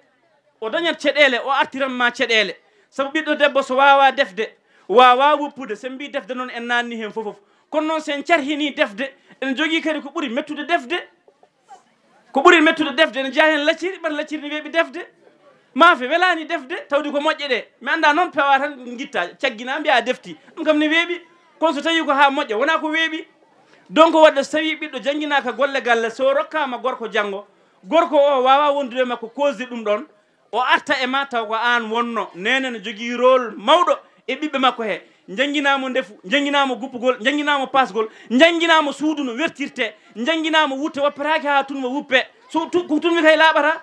O dañat ceɗeele, o artiran ma ceɗeele. Sabu ɓiɗɗo debbo so waawa defde, waawa woppude, so mbi defde noon en naanni heen fof fof. Kono noon so en carhini defde, ene jogii kadi ko ɓuri mettude defde. Ko ɓuri mettude defde ene jeyaa heen lacciri, ɓata lacciri ne weeɓi defde. Maafe welaani defde, tawde ko moƴƴe ɗe. Mi anndaa noon, pewa tan ngitta, caggina, mbiya a defti. Ɗum kam ne weeɓi. Kono so tawii ko haa moƴƴa, wonaa ko weeɓi. Donc, wadde so tawii ɓiɗɗo jannginaaka golle galle, so rokkaama gorko janngo, gorko o waawa wondude e makko, koosde ɗum ɗoon, o arta e ma taw ko aan wonno. Neene ne jogii rôle mawɗo e ɓiɓɓe makko he. Njannginaa mo ndefu, njannginaa mo guppugol, njannginaa mo paasgol, njannginaa mo suudu no wertirte, njannginaa mo wutte, woppetaake haa tunwa wuppe. So tu-, ko tunwi kay laaɓata.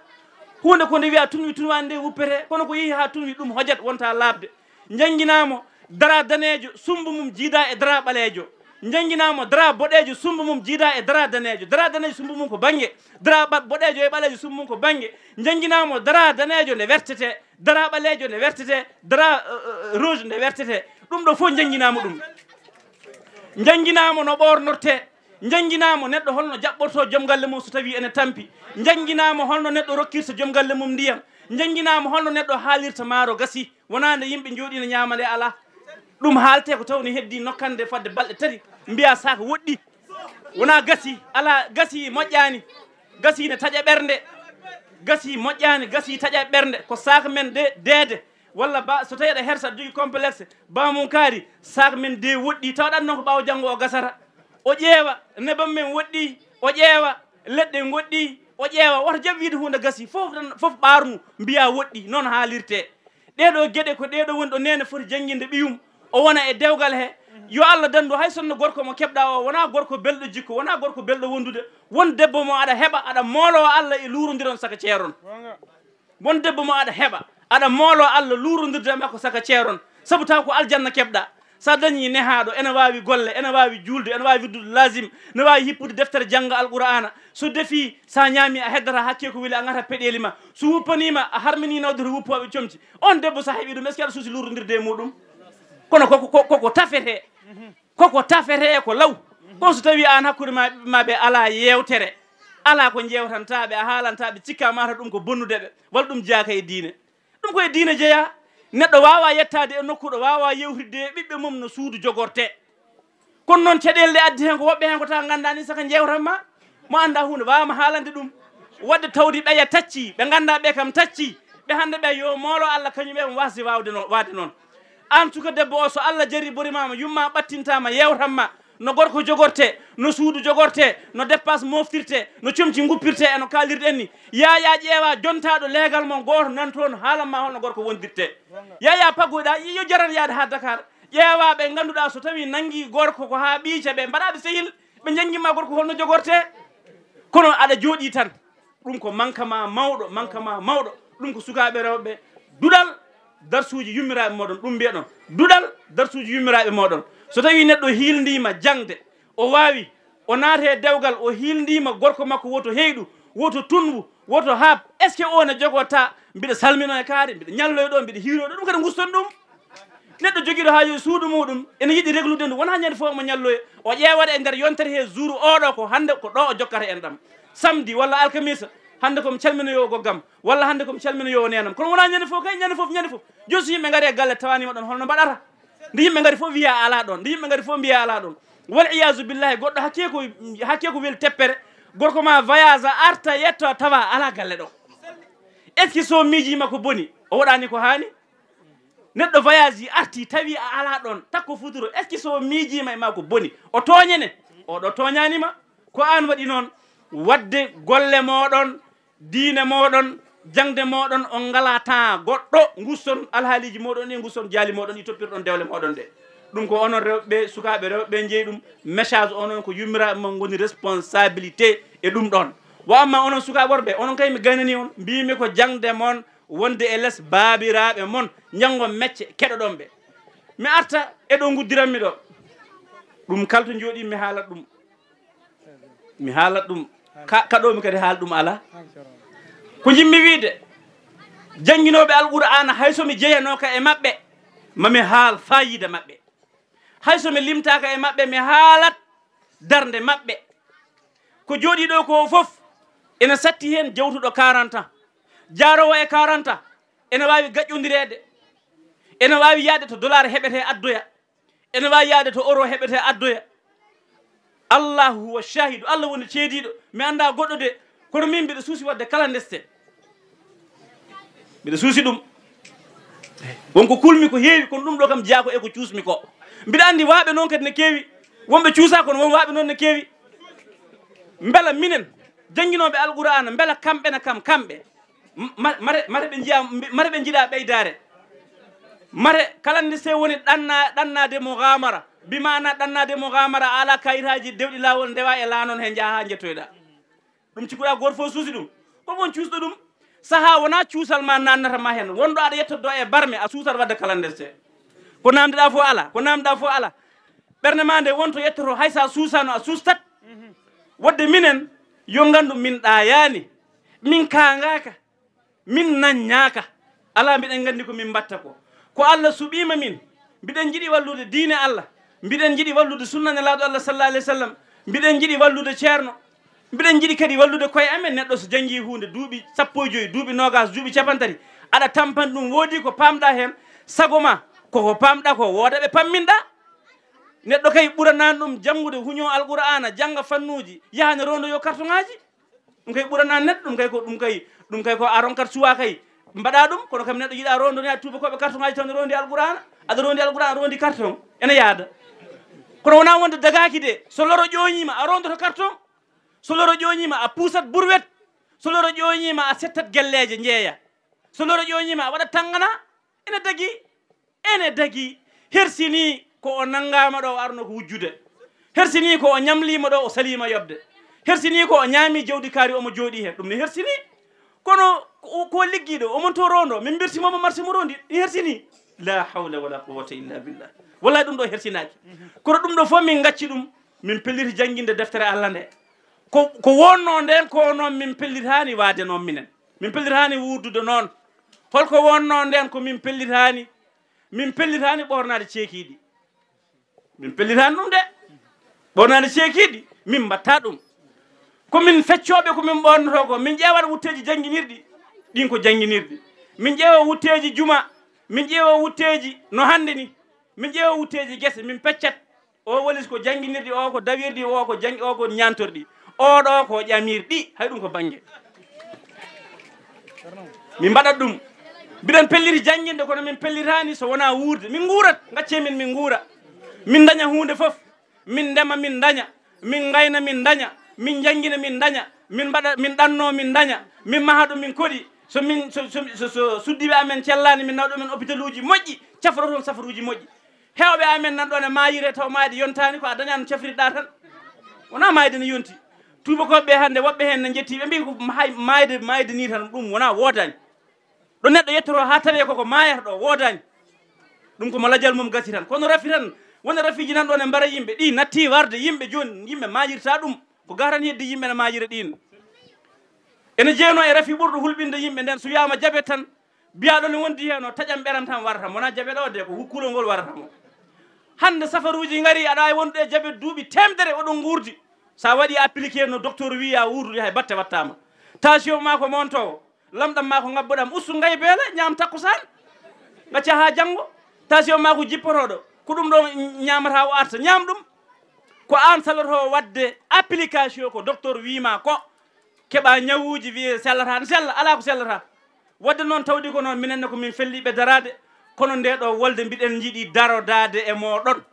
Huunde ko nde wiya tunwi, tunwaande nde wuppete, kono ko yehi haa tunwi ɗum hojat wonta laaɓde. Njannginaa mo dara daneejo, summba mum jiida e dara ɓaleejo. Njannginaa mo dara boɗeejo summba mum jiidaa e dara daneejo. Dara daneejo summba mum ko bannge. Dara ba-, boɗeejo e ɓaleejo summba mum ko bannge. Njannginaa mo dara daneejo nde wertete. Dara ɓaleejo nde wertete. Dara, eh, eh, rouge nde wertete. Ɗum ɗo fof njannginaa mo ɗum. Njannginaa mo no ɓoornortee. Njannginaa mo neɗɗo holno jaɓɓortoo joom galle mum so tawii ene tampi. Njannginaa mo holno neɗɗo rokkirta joom galle mum ndiyam. Njannginaa mo holno neɗɗo haalirta maaro gasi. Wonaa nde yimɓe njooɗii no ñaama nde alaa. Ɗum haaltee ko taw ne heddii nokkande fodde balɗe tati, mbiyaa saaka woɗɗii. Wonaa gasi, alaa gasi moƴƴaani. Gasi ne taƴa ɓernde. Gasi moƴƴaani, gasi taƴa ɓernde. Ko saaka men de, deede. Walla ba, so tawii aɗa hersa, aɗa jogii complexe, baamum kaari, saaka men de woɗɗii. Tawa ɗan noon ko ɓaawo janngo o gasata. O ƴeewa, nebam men woɗɗii, o ƴeewa, leɗɗe ngoɗɗii, o ƴeewa. Woto jaɓ wiide huunde gasi. Fof tan, fof ɓaarnu, mbiyaa woɗɗii. Noon haalirtee. Ɗee ɗoo geɗe ko ɗee ɗoo woni ɗo neene foti jannginde ɓiyum, o wona e dewgal he. Yo Allah danndu hay sinno gorko mo keɓɗaa o wonaa gorko belɗo jikku, wonaa gorko belɗo wondude. Won debbo mo aɗa heɓa, aɗa mooloo Allah e luurondiron saka ceeron. Won debbo mo aɗa heɓa, aɗa mooloo Allah luurondirde e makko saka ceeron. Sabu taw ko aljanna keɓɗaa. So a dañii nehaaɗo, ene waawi golle, ene waawi juulde, ene waawi wirdude laazim, ene waawi hippude deftere jannga Alqur'aana. So defii, so a ñaamii, a heddataa hakkee ko weli, a ŋata peɗeeli ma. So wuppanii ma, a harminii nawde to wuppooɓe comci. On debbo, so a heɓii ɗum, est-ce que aɗa suusi luurondirde e muuɗum? Kono koko, ko, koko tafetee. Koko tafetee ko law. Kono so tawii aan hakkunde ma, ma ɓe alaa yeewtere, alaa ko njeewtantaa ɓe, a haalantaa ɓe, cikkaa mataw ɗum ko bonnude ɓe, walla ɗum jeyaaka e diine. Ɗum ko e diine jeyaa. Neɗɗo waawaa yettaade e nokku ɗo waawaa yewtidde e ɓiɓɓe mum no suudu jogortee. Kono noon, caɗeele ɗe addi heen ko woɓɓe heen ko tawa nganndaa ni saka njeewtan ma. Mo anndaa huunde waawaa ma haalande ɗum. Waɗde tawdi ɓeya taccii, ɓe nganndaa ɓe kam taccii. Ɓe hannde ɓe yo moolo Allah kañum e on waasde waawde no-, waade noon. Aan suka debbo o, so Allah jarriborimaama, yumma ɓattintaama, yeewtan ma, no gorko jogortee, no suudu jogortee, no dépense moftirtee, no comci nguppirtee, e no kaalirɗen ni. Yaayaa ƴeewaa jontaaɗo leegal mon gooto nan toon haalan ma holno gorko wondirtee. Yaayaa paggoyɗaa, yo jaran yaade haa Dakar. Ƴeewaa ɓe ngannduɗaa so tawii nanngii gorko ko haa ɓiica ɓe mbaɗaaɓe sehil, ɓe njanngi ma gorko holno jogortee. Kono aɗa jooɗii tan. Ɗum ko mankama mawɗo, mankama mawɗo. Ɗum ko sukaaɓe rewɓe, duɗal darsuuji yummiraaɓe mooɗon, ɗum mbiyaɗon. Duɗal darsuuji yummiraaɓe mooɗon. So tawii neɗɗo hiilndiima jaŋde, o waawi, o naata e dewgal, o hiilndiima gorko makko, woto heyɗu, woto tunwu, woto haaɓ. Est-ce que o ne jogoo ta, mbiɗa salminoo e kaari, mbiɗa ñalloy ɗo, mbiɗa hiiroo ɗo? Ɗum kadi nguston ɗum. Neɗɗo jogiiɗo haaju e suudu muuɗum, ene yiɗi reglude ndu, wonaa ñande fof omo ñalloya. O ƴeewata e nder yontere he jour oɗo ko hannde ko ɗo o jokkata en ɗam. Samedi walla alkamisa, hannde ko mi calminoyoowo goggam, walla hannde ko mi calminoyoowo neenam. Kono wonaa ñande fof kay, ñande fof, ñande fof. Jooni so yimɓe ngari e galle tawaniima ɗon, holno mbaɗata? Nde yimɓe ngari fof wiya alaa ɗon, nde yimɓe ngari fof mbiya alaa ɗon. Wal iyaazu billahi, goɗɗo hakkee ko, hakkee ko weli teppere, gorko ma voyage arta yetto tawa alaa galle ɗo. Est-ce que so miijiima ko boni, o waɗaani ko haani? Neɗɗo voyage yi arti tawi a alaa ɗon, takko futuro, est-ce que so miijiima e ma ko boni, o tooñene? Oɗo tooñaani ma. Ko aan waɗi noon, waɗde golle mooɗon, diine mooɗon, jaŋde mooɗon, on ngalaa temps goɗɗo, nguston alhaaliiji mooɗon ɗi, nguston jaali mooɗon ɗi, toppirɗon dewle mooɗon ɗe. Ɗum ko onon rewɓe, sukaaɓe rewɓe njeyi ɗum, message onon ko yummiraaɓe mon ngoni responsabilité e ɗum ɗon. Wa amma onon sukaaɓe worɓe, onon kay mi gaynanii on, mbiimi ko jaŋde mon, wonde e les baabiraaɓe mon, njanngo mecce, keɗoɗon ɓe. Mi arta e ɗo nguddiranmi ɗo. Ɗum kala to njooɗii mi haalat ɗum. Mi haalat ɗum. Ka, kaɗoomi kadi haal ɗum alaa. Ko njimmi wiide, jannginooɓe Alqur'aana, hay so mi jeyanooka e maɓɓe, ma mi haal faayiida maɓɓe. Hay so mi limtaaka e maɓɓe, mi haalat darnde maɓɓe. Ko jooɗii ɗo ko fof, ene satti heen jawtuɗo quarante ans. Jaaroowo e quarante ans, ene waawi gaƴƴondireede, ene waawi yahde to dollar heɓetee addoya, ene waawi yahde to euro heɓetee addoya. Allahu huwa shahidu, Allah woni ceediiɗo. Mi anndaa goɗɗo de, kono min mbiɗa suusi waɗde kala ndeste. Mbiɗa suusi ɗum. Won ko kulmi ko heewi, kono ɗum ɗo kam jeyaa ko e ko cuusmi ko. Mbiɗa anndi waaɓe noon kadi ne keewi, wonɓe cuusaa kono won waaɓe noon ne keewi. Mbela minen, jannginooɓe Alqur'aana, mbela kamɓe ne kam, kamɓe, ma-, mare, mare ɓe njiya, mare ɓe njiɗa ɓeydaare. Mare, kala ndeste woni ɗanna-, ɗannaade mo gaamara, bi maana ɗannaade mo gaamara, a alaa kayitaaji dewɗi laawol, ndewa e laanon he njaha haa njettoyɗaa. Ɗum cikkuɗaa gooto fof suusi ɗum. Ko won cuusɗo ɗum? Sahaa wonaa cuusal ma naannata ma heen. Wonɗo aɗa yettodo e barme, a suusat waɗde kala ndeste. Ko naamndiɗaa fof alaa, ko naamndiɗaa fof alaa. Ɓernde ma nde wonto yettoto, hay so a suusaano, a suustat. Wodde minen, yo nganndu min ɗaayaani, min kaangaaka, min naññaaka. Alaa, mbiɗen nganndi ko min mbatta ko. Ko Allah suɓiima min. Mbiɗen njiɗi wallude diine Allah. Mbiɗen njiɗi wallude sunna Nelaaɗo Allah sallallahu alayhi wa sallam. Mbiɗen njiɗi wallude ceerno. Mbiɗen njiɗi kadi wallude koye amen. Neɗɗo so janngi huunde duuɓi sappo e joyi, duuɓi noogaas, duuɓi capantati, aɗa tampani ɗum, woodi ko paamɗa heen, sago ma koko paamɗa ko, wooda ɓe pamminɗa. Neɗɗo kay ɓuranaani ɗum janngude, huñoo Alqur'aana, jannga fannuuji, yaha ne roondoyoo kartoŋaaji. Ɗum kay ɓuranaani neɗɗo, ɗum kay ko, ɗum kay, ɗum kay ko a ronkat suwaa kay, mbaɗa ɗum, kono kam neɗɗo yiɗa roondonde, a tuubakooɓe kartoŋaaji taw ne roondi Alqur'aana, aɗa roondi Alqur'aana, roondi kartoŋ, ene yaada. Kono wonaa wonde dagaaki de, so loro ƴooñiima, a roondoto kartoŋ, so loro ƴooñiima, a puusat burwet, so loro ƴooñiima, a settat gelleeje, njeeya. So loro ƴooñiima, a waɗat tanngana, ene dagii, ene dagii. Hersinii ko o nanngaama ɗo, o arno ko wujjude. Hersinii ko o ñamliima ɗo, o saliima yoɓde. Hersinii ko o ñaami jawdi kaari, omo jooɗii heen. Ɗum ne hersinii. Kono ko, ko liggiiɗo, omon to roondo, min mbirtimomo marché mo roondi, ɗi hersinii. La hawla wala quwwata illa billah. Wallahi, ɗum ɗo hersinaaki. Kono ɗum ɗo fof min ngacci ɗum, min pelliti jannginde deftere Allah nde. Ko, ko wonnoo ndeen ko noon min pellitaani waade noon minen. Min pellitaani wuurdude noon. Holko wonnoo ndeen ko min pellitaani? Min pellitaani ɓoornaade ceekiiɗi. Min pellitaani ɗum de. Ɓoornaade ceekiiɗi, min mbaɗta ɗum. Ko min feccooɓe, ko min ɓoornotoo ko. Min ƴeewat wutteeji jannginirɗi, ɗiin ko jannginirɗi. Min ƴeewa wutteeji juma, min ƴeewa wutteeji no hannde ni. Min ƴeewa wutteeji gese, min peccat. O walis ko jannginirɗi, o ko dawirɗi, o ko jang-, o ko ñaantorɗi. Oɗo ko ƴamirɗi, hay ɗum ko bannge. Min mbaɗat ɗum. Mbiɗen pelliti jannginde, kono min pellitaani so wonaa wuurde. Min nguurat, ngaccee min, min nguura. Min ndaña huunde fof. Min ndema, min ndaña. Min ngayna, min ndaña. Min njanngina, min ndaña. Min mbaɗa, min ɗanno, min ndaña. Min maha ɗo min koɗi. So min, so, so, so, so suddiiɓe amen cellaani, min nawa ɗumen hôpitaluuji moƴƴi, cafro toon safaruuji moƴƴi. Heewɓe amen nan ɗoon e maayire taw maayde yontaani, ko a dañaano cafrirɗa tan. Wonaa maayde ne yonti. Tuubakooɓe ɓe hannde, woɓɓe heen ne njettii, ɓe mbii ko hay maayde, maayde nii tan, ɗum wonaa, woodaani. Ɗo neɗɗo yettotoo haa tawee koko maayata ɗo, woodaani. Ɗum ko mo lajal mum gasi tan. Kono rafi tan, wona rafiiji nan ɗoon e mbara yimɓe, ɗi natti warde yimɓe jooni, yimɓe maayirta ɗum. Ko ga tan heddi yimɓe ne maayira ɗiin. Ene jeenoo e rafi ɓurɗo hulɓinde yimɓe nden, so wiyaama jabet tan, biyaaɗo ne wondi heen o taƴan ɓeran tan warata mo, wonaa jabet o de, ko hukkulol ngol warata mo. Hannde safaruuji ngari, aɗa waawi wondude e jabet duuɓi teemedere, oɗon nguurdi. So a waɗii appliqué no docteur wii, a wuurdude, hay batte wattaama. Tension ma ko montoowo, lamɗam ma ko ngabbuɗam, ustu ngay beele, ñaam takkusaan, ngacca haa janngo. Tension ma ko jippotooɗo, ko ɗum ɗo ñaamata o arta, ñaam ɗum. Ko aan salotoo waɗde application ko docteur wii ma ko. Keɓa ñawuuji, wiyee sellataa, ne sella, alaa ko sellataa. Waɗde noon, tawdi ko noon, minen ne ko min felliiɓe daraade, kono nde ɗo wolde mbiɗen njiɗi darodaade e mooɗon.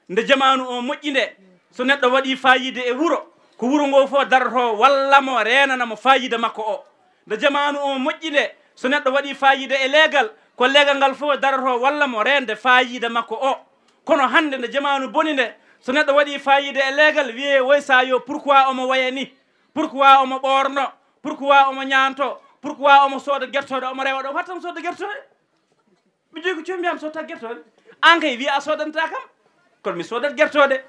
Nde jamaanu o moƴƴi nde, so neɗɗo waɗii faayiida e wuro, ko wuro ngo fof daroto walla mo, reenana mo faayiida makko o. Nde jamaanu o moƴƴi nde, so neɗɗo waɗii faayiida e leegal, ko leegal ngal fof daroto walla mo, reende faayiida makko o. Kono hannde, nde jamaanu boni nde, so neɗɗo waɗii faayiida e leegal, wiyee woy saa yo, pourquoi omo waya ni? Pourquoi omo ɓoorno? Pourquoi omo ñaanto? Pourquoi omo sooda gertooɗe, omo rewa ɗo? Watta omo sooda gertooɗe. Mi jogi ko comi, mbiyam sotta gertooɗe. Aan kay wiya a soodanta kam. Kono mi soodat gertooɗe.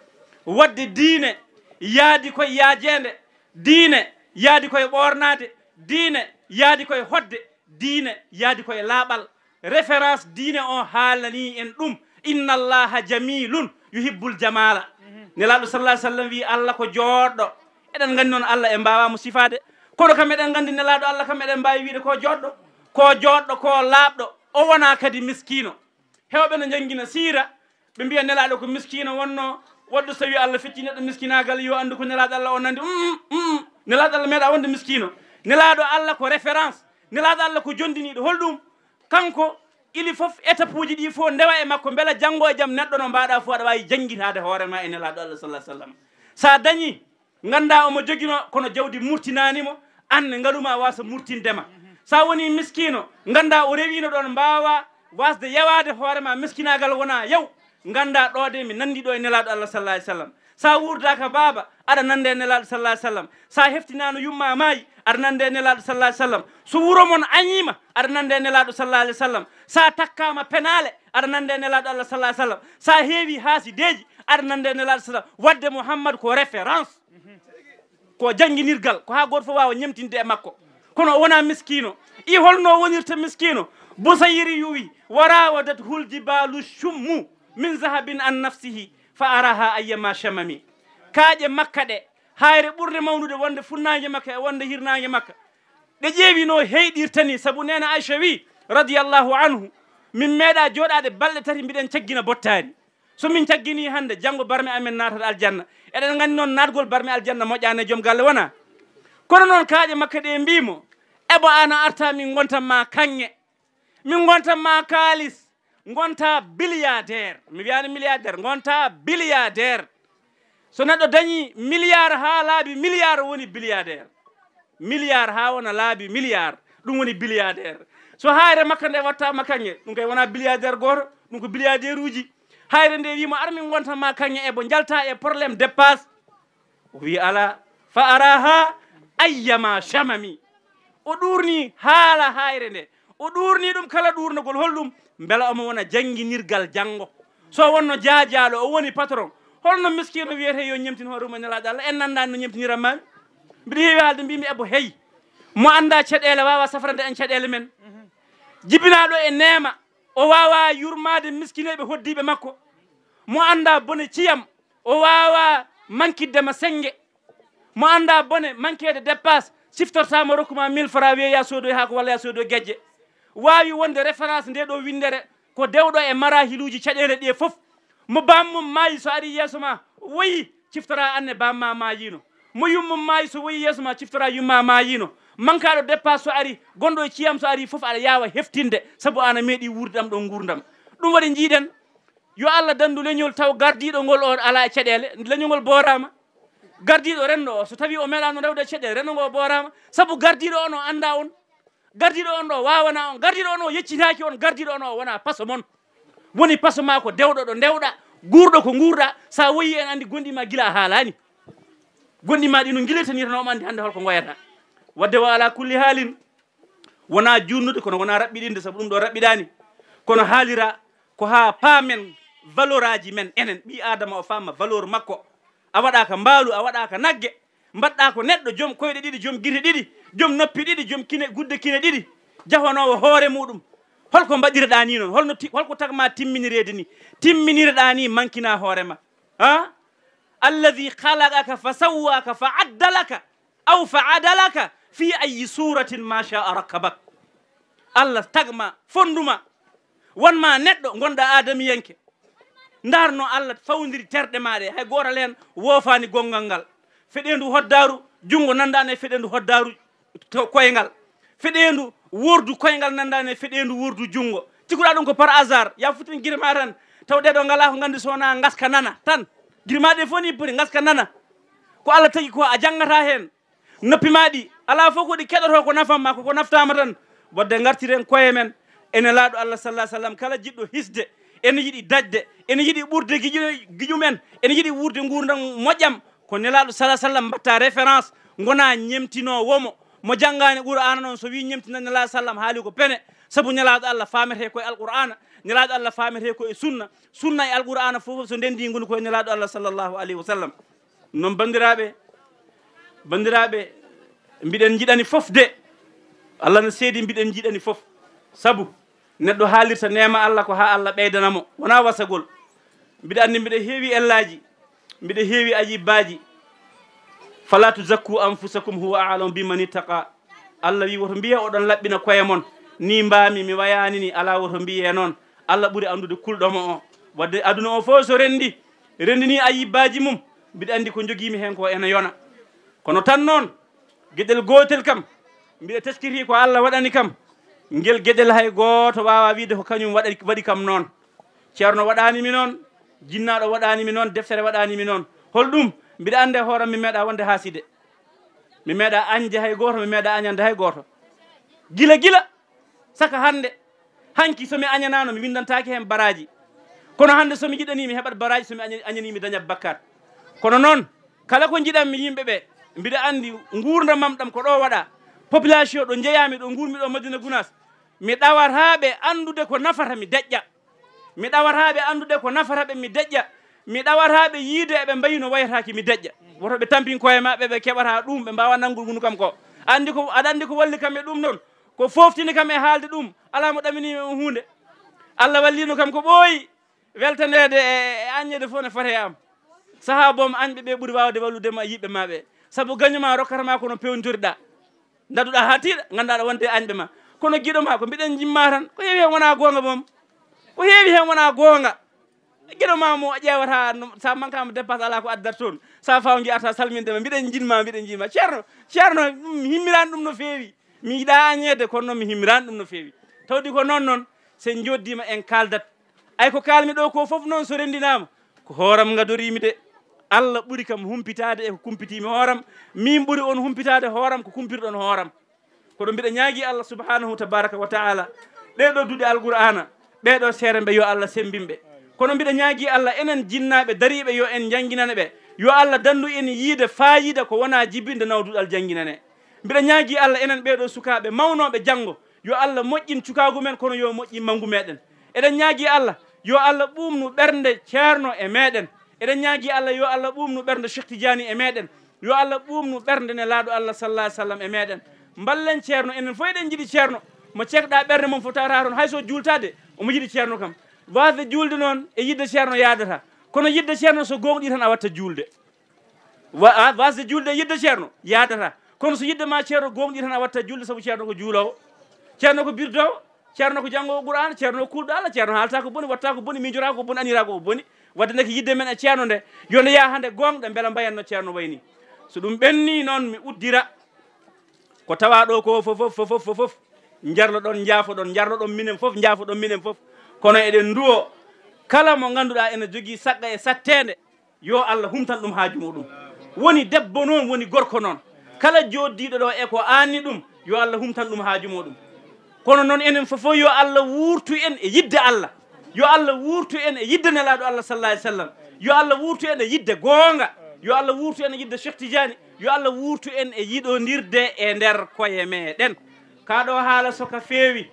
Waɗde diine yaadi koye yaajeende. Diine yaadi koye ɓoornaade. Diine yaadi koye hoɗde. Diine yaadi koye laaɓal. Référence diine o haalanii en ɗum. Inna Allaha jamilun yuhibbul jamala. Nelaaɗo sallallahu alaihi wasallam wii, Allah ko jooɗɗo. Eɗen nganndi noon Allah en mbaawaa mo sifaade. Kono kam eɗen nganndi Nelaaɗo Allah kam eɗen mbaawi wiide ko jooɗɗo. Ko jooɗɗo, ko laaɓɗo. O wonaa kadi miskiino. Heewɓe no njanngina siira, ɓe mbiya Nelaaɗo ko miskiino wonnoo. Waɗde so tawii Allah feccii neɗɗo miskinaagal, yo anndu ko Nelaaɗo Allah o nanndi. Mm, mm, mm. Nelaaɗo Allah meeɗaa wonde miskiino. Nelaaɗo Allah ko référence. Nelaaɗo Allah ko jonndiniiɗo. Holɗum? Kanko, ili fof, étape uji ɗi fof ndewa e makko, mbela janngo e jam neɗɗo no mbaɗa fof aɗa waawi janngitaade hoore ma e Nelaaɗo Allah sallallahu alaihi wasallam. Sa dañi, ngannda omo jogino kono jawdi murtinaani mo, aan ngalu ma waasa murtinde ma. Sa woni miskiino, ngannda o rewiino ɗoon, mbaawa waasde yewaade hoore ma, miskinaagal wona yaw. Ngannda ɗo de mi nanndi ɗo e Nelaaɗo Allah sallallahu alaihi wasallam. Sa wuurdaaka baaba, aɗa nannde e Nelaaɗo sallallahu alaihi wasallam. Sa heftinaano yumma maayi, aɗa nannde e Nelaaɗo sallallahu alaihi wasallam. So wuro mon añiima, aɗa nannde e Nelaaɗo sallallahu alaihi wasallam. Sa takkaama penaale, aɗa nannde e Nelaaɗo Allah sallallahu alaihi wasallam. Sa heewi haasideeji, Aɗa nande e Nelaaɗo sala, wadde Muhammad ko référence, ko jannginirgal, ko haa gooto fof waawa ñemtinde e makko. Kono o wonaa miskiino. I holno o wonirta miskiino? Busayri yuwi, "Wa rawadat hul jibalu shummu min zahabin an nafsihi, fa araha ayyama shamami." Kaaƴe Makka ɗe, hayre ɓurde mawnude wonde funnaange Makka e wonde hirnaange Makka, ɗe ƴeewi no heyɗirta ni, sabu neene Aysa wi, radiyallahu anhu, "Min meeɗa jooɗaade balɗe tati mbiɗen caggina bottaari. So min caggini hannde, janngo barme amen naatat aljanna." Eɗen nganndi noon, naatgol barme aljanna moƴƴaani e joom galle, wona? Kono noon, kaaƴe Makka ɗe mbii mo, "Ebo, aan a arta min ngontan ma kaŋŋe, min ngontan ma kaalis, ngonta milliardaire." Mi wiyaani milliardaire, ngonta milliardaire. So neɗɗo dañi milliard haa laabi milliard, woni milliardaire. Milliard haa wona laabi milliard, ɗum woni milliardaire. So hayre Makka nde wattaama kaŋŋe, ɗum kay wonaa milliardaire gooto, ɗum ko milliardaire'uuji. Hayre nde wii mo, "Ar min ngontan ma kaŋŋe, ebo njalta e problème dépasse." O wii, "Alaa." Fa araha ayyama shamami. O ɗuurni haala hayre nde. O ɗuurni ɗum kala ɗuurnagol. Holɗum? Mbela omo wona jannginirgal janngo. So wonno jaajaaɗo, o woni patron, holno miskiino wiyetee yo ñemtin hoore mum e Nelaaɗo Allah? En nanndaani no ñemtiniran maami. Mbiɗa heewi haalde, mbiimi, "Ebo, hey, mo anndaa caɗeele waawa safrande en caɗeele men. Jibinaaɗo e neema, o waawa yurmaade miskineeɓe hoddiiɓe makko. Mo anndaa bone ciyam, o waawa mankidde ma sennge. Mo anndaa bone mankeede dépasse, siftortaa mo, rokku ma mille francs, wiye ya soodoy haako walla ya soodoy gejje." Waawi wonde référence nde ɗo winndere ko dewɗo e marahiluuji caɗeele ɗe fof. Mo bammum maayi, so ari yeeso ma woyi, ciftora anne bamma maayiino. Mo yummum maayi, so woyi yeeso ma, ciftora yumma maayiino. Mankaaɗo dépasse so ari, gonɗo e ciyam so ari fof, aɗa yaawa heftinde, sabu aan a meeɗi wuurde ɗam ɗo nguurndam. Ɗum waɗi njiiɗen, yo Allah danndu leñol taw gardiiɗo ngol o alaa e caɗeele, leñol ngol booraama. Gardiiɗo renndo o, so tawii o meeɗaano rewde e caɗeele, renndo ngo booraama, sabu gardiiɗo on o anndaa on. Gardiiɗo on ɗo waawanaa on, gardiiɗo on o yeccitaaki on, gardiiɗo on o wonaa paso mon. Woni paso ma ko dewɗo ɗo ndewɗa, guurɗo ko nguurɗa, so a woyi en anndi gonɗi ma gila a haalaani. Gonɗi ma ɗi no ngilirta ni tan, omo anndi hannde holko ngoyata. Wadde wa ala kulli haalin, wonaa juutnude, kono wonaa raɓɓiɗinde, sabu ɗum ɗo raɓɓiɗaani. Kono haalira ko haa paamen valeur aji men enen, ɓii Aadama o faama valeur makko. A waɗaaka mbaalu, a waɗaaka nagge, mbaɗɗaa ko neɗɗo, joom koyɗe ɗiɗi, joom gite ɗiɗi, joom noppi ɗiɗi, joom kine, gudde kine ɗiɗi, jahanoowo hoore muɗum. Holko mbaɗirɗaa ni noon? Holno ti-, holko tagma timminireede ni? Timminirɗaa ni, mankinaa hoore ma. Ha? Alladhi khalaqaka fa sawwaka fa addalaka, aw fa adalaka fi ayyi suratin ma sha'a rakkabak. Allah tagma, fonduma, wanma neɗɗo, ngonɗa aadamiyanke. Ndaar no Allah fawndiri terɗe ma ɗe, hay gootal heen woofaani gonngal ngal. Feɗeendu hoddaaru, junngo nanndaani e feɗeendu hoddaaru to koyngal. Feɗeendu wordu koyngal nanndaani e feɗeendu wordu junngo. Cikkuɗaa ɗum ko par hasard, ya futten gire ma tan, taw ɗee ɗo ngalaa ko nganndi so wonaa ngaska nana tan. Gire ma ɗe fof ni poti ngaska nana. Ko Allah tagi ko, a janngata heen. Noppi ma ɗi, alaa fof ko ɗi keɗoto ko nafan ma, ko ko naftaama tan. Wadde ngartiren koye men e Nelaaɗo Allah sallallahu alaihi wasallam. Kala jiɗɗo hisde, ene yiɗi dañde, ene yiɗi ɓurde giƴu-, giƴumen, ene yiɗi wuurde nguurndam moƴƴam, ko Nelaaɗo sallallahu alaihi wasallam mbatta référence, ngona ñemtinoowo mo. Mo janngaani Qur'aana noon, so wii ñemtina Nelaaɗo sallam, haali ko pene, sabu Nelaaɗo Allah faametee ko e Alqur'aana, Nelaaɗo Allah faametee ko e sunna, sunna e Alqur'aana fof so ndenndi ngoni ko e Nelaaɗo Allah sallallahu alaihi wasallam. Noon, banndiraaɓe, banndiraaɓe, mbiɗen njiɗani fof de. Allah no seedi, mbiɗen njiɗani fof. Sabu neɗɗo haalirta neema Allah ko haa Allah ɓeydana mo, wonaa wasagol. Mbiɗa anndi mbiɗa heewi ellaaji, mbiɗa heewi ayibbaaji. "Fala tuzakku anfusakum huwa a'lamu biman ittaqa." Allah wi, "Woto mbiye oɗon laɓɓina koye mon. Ni mbaami, mi wayaani ni." Alaa, woto mbiye noon. Allah ɓuri anndude kulɗo mo o. Wadde aduna o fof so renndi, renndini ayibbaaji mum, mbiɗa anndi ko njogiimi heen ko ene yona. Kono tan noon, geɗel gootel kam, mbiɗa teskiti ko Allah waɗani kam. Ngel geɗel hay gooto waawaa wiide ko kañum waɗa-, waɗi kam noon. Ceerno waɗaani mi noon, jinnaaɗo waɗaani mi noon, deftere waɗaani mi noon. Holɗum? Mbiɗa anndi e hooram mi meeɗa wonde haaside. Mi meeɗa añde hay gooto, mi meeɗa añande hay gooto. Gila gila, saka hannde. Hanki so mi añanaano, mi winndantaake heen baraaji. Kono hannde so mi yiɗanii, mi heɓat baraaji, so mi aña-, añanii, mi dañat bakkaat. Kono noon, kala ko njiɗanmi yimɓe ɓe, mbiɗa anndi nguurndam am ɗam ko ɗo waɗa. Population ɗo njeyaami, ɗo nguurmi ɗo Madina Gunaas, mi ɗawataa ɓe anndude ko nafata mi deƴƴa. Mi ɗawataa ɓe anndude ko nafata ɓe mi deƴƴa. Mi ɗawataa ɓe yiide eɓe mbayi no wayataake mi deƴƴa. Woto ɓe tampin koye maɓɓe, ɓe keɓataa ɗum, ɓe mbaawa nanngude ngunu kam ko. Anndi ko, aɗa anndi ko walli kam e ɗum noon? Ko fooftini kam e haalde ɗum, alaa mo ɗaminii mi huunde. Allah walliino kam ko ɓooyi. Weltaneede e, e aññeede fof ne foti e am. Sahaa boom, añɓe ɓe ɓuri waawde wallude ma yiɓɓe ma ɓe. Sabu gaño ma rokkata ma kono pewntoriɗa. Ndaɗuɗa haa tiiɗa, ngannduɗa aɗa wonde e añɓe ma. Kono giɗo ma, ko mbiɗen jimma tan, ko heewi heen wonaa goonga boom. Ko heewi heen wonaa goonga. Giɗo ma mo ƴeewata, no, sa mankaama dépasse alaa ko addat toon. Sa faw ngi'ata salminde ma, mbiɗen jinma, mbiɗen jinma. Ceerno, ceerno, ɗum himmirani ɗum no feewi. Mi yiɗa añeede, kono noon mi himmirani ɗum no feewi. Tawdi ko noon noon, so en njooddima en kaaldat. Ay ko kaalmi ɗo ko fof noon so renndinaama, ko hooram ngadoriimi de. Allah ɓuri kam humpitaade e ko kumpitiimi hooram. Min ɓuri on humpitaade hooram ko kumpirɗon hooram. Kono mbiɗa ñaagi Allah subhanahu tabaraka wa ta'ala, ɗee ɗoo duɗe Alqur'aana, ɓee ɗoo seere mbe yo Allah semmbin ɓe. Kono mbiɗa ñaagi Allah, enen jinnaaɓe dariiɓe, yo en njannginane ɓe. Yo Allah danndu en yiide faayiida ko wonaa jibinde naw duɗal jannginane. Mbiɗa ñaagi Allah, enen ɓee ɗoo sukaaɓe mawnooɓe janngo, yo Allah moƴƴin cukaagu men, kono yo moƴƴin manngu meɗen. Eɗen ñaagi Allah, yo Allah ɓuuɓnu ɓernde ceerno e meɗen. Eɗen ñaagi Allah, yo Allah ɓuuɓnu ɓernde Cheikh Tidiane e meɗen. Yo Allah ɓuuɓnu ɓernde nelaaɗo Allah sallallahu alaihi wasallam e meɗen. Mballen ceerno, enen fof eɗen njiɗi ceerno. Mo cekɗa ɓernde mum fof tawata toon, hay so juultaade, omo yiɗi ceerno kam. Waasde juulde noon e yiɗde ceerno yaadata. Kono yiɗde ceerno so gooŋɗii tan a watta juulde. Wa-, a, waasde juulde e yiɗde ceerno yaadata. Kono so yiɗde ma ceerno gooŋɗii tan a watta juulde, sabu ceerno ko juuloowo. Ceerno ko birdoowo. Ceerno ko janngo Qur'aan, ceerno ko kuulɗo Allah, ceerno haalta ko boni, watta ko boni, miijora ko boni, anira ko boni. Wadde nde ko yiɗde men e ceerno nde, yo nde yaha hannde gooŋɗa, mbela mbayanno ceerno wayni. So ɗum ɓenni noon, mi uddira. Ko tawa ɗo ko fof, fof, fof, fof, fof, fof. Njarloɗon, njaafoɗon, njarloɗon minen fof, njaafoɗon minen fof. Kono eɗen nduwo kala mo ngannduɗaa ene jogii saɗɗa e saɗteende, yo Allah humtan ɗum haaju muɗum. Woni debbo noon, woni gorko noon. Kala jooɗdiiɗo ɗo e ko aanni ɗum, yo Allah humtan ɗum haaju muɗum. Kono noon enen fof, yo Allah wuurtu en e yiɗde Allah. Yo Allah wuurtu en e yiɗde nelaaɗo Allah sallallahu alaihi wasallam. Yo Allah wuurtu en e yiɗde goonga. Yo Allah wuurtu en e yiɗde Cheikh Tidiane. Yo Allah wuurtu en e yiɗondirde e nder koye meɗen. Ka ɗo haala so ka feewi,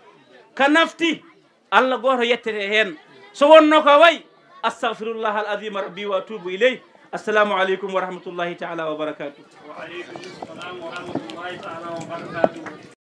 ka nafti, Allah gooto yettete heen. So wonno ko wayi, astaghfirullah al azim rabbi wa atubu ilayh. Assalamu aleykum wa rahmatullahi taala wa barakatuh. Wa aleykum salam wa rahmatullahi taala wa barakatuh.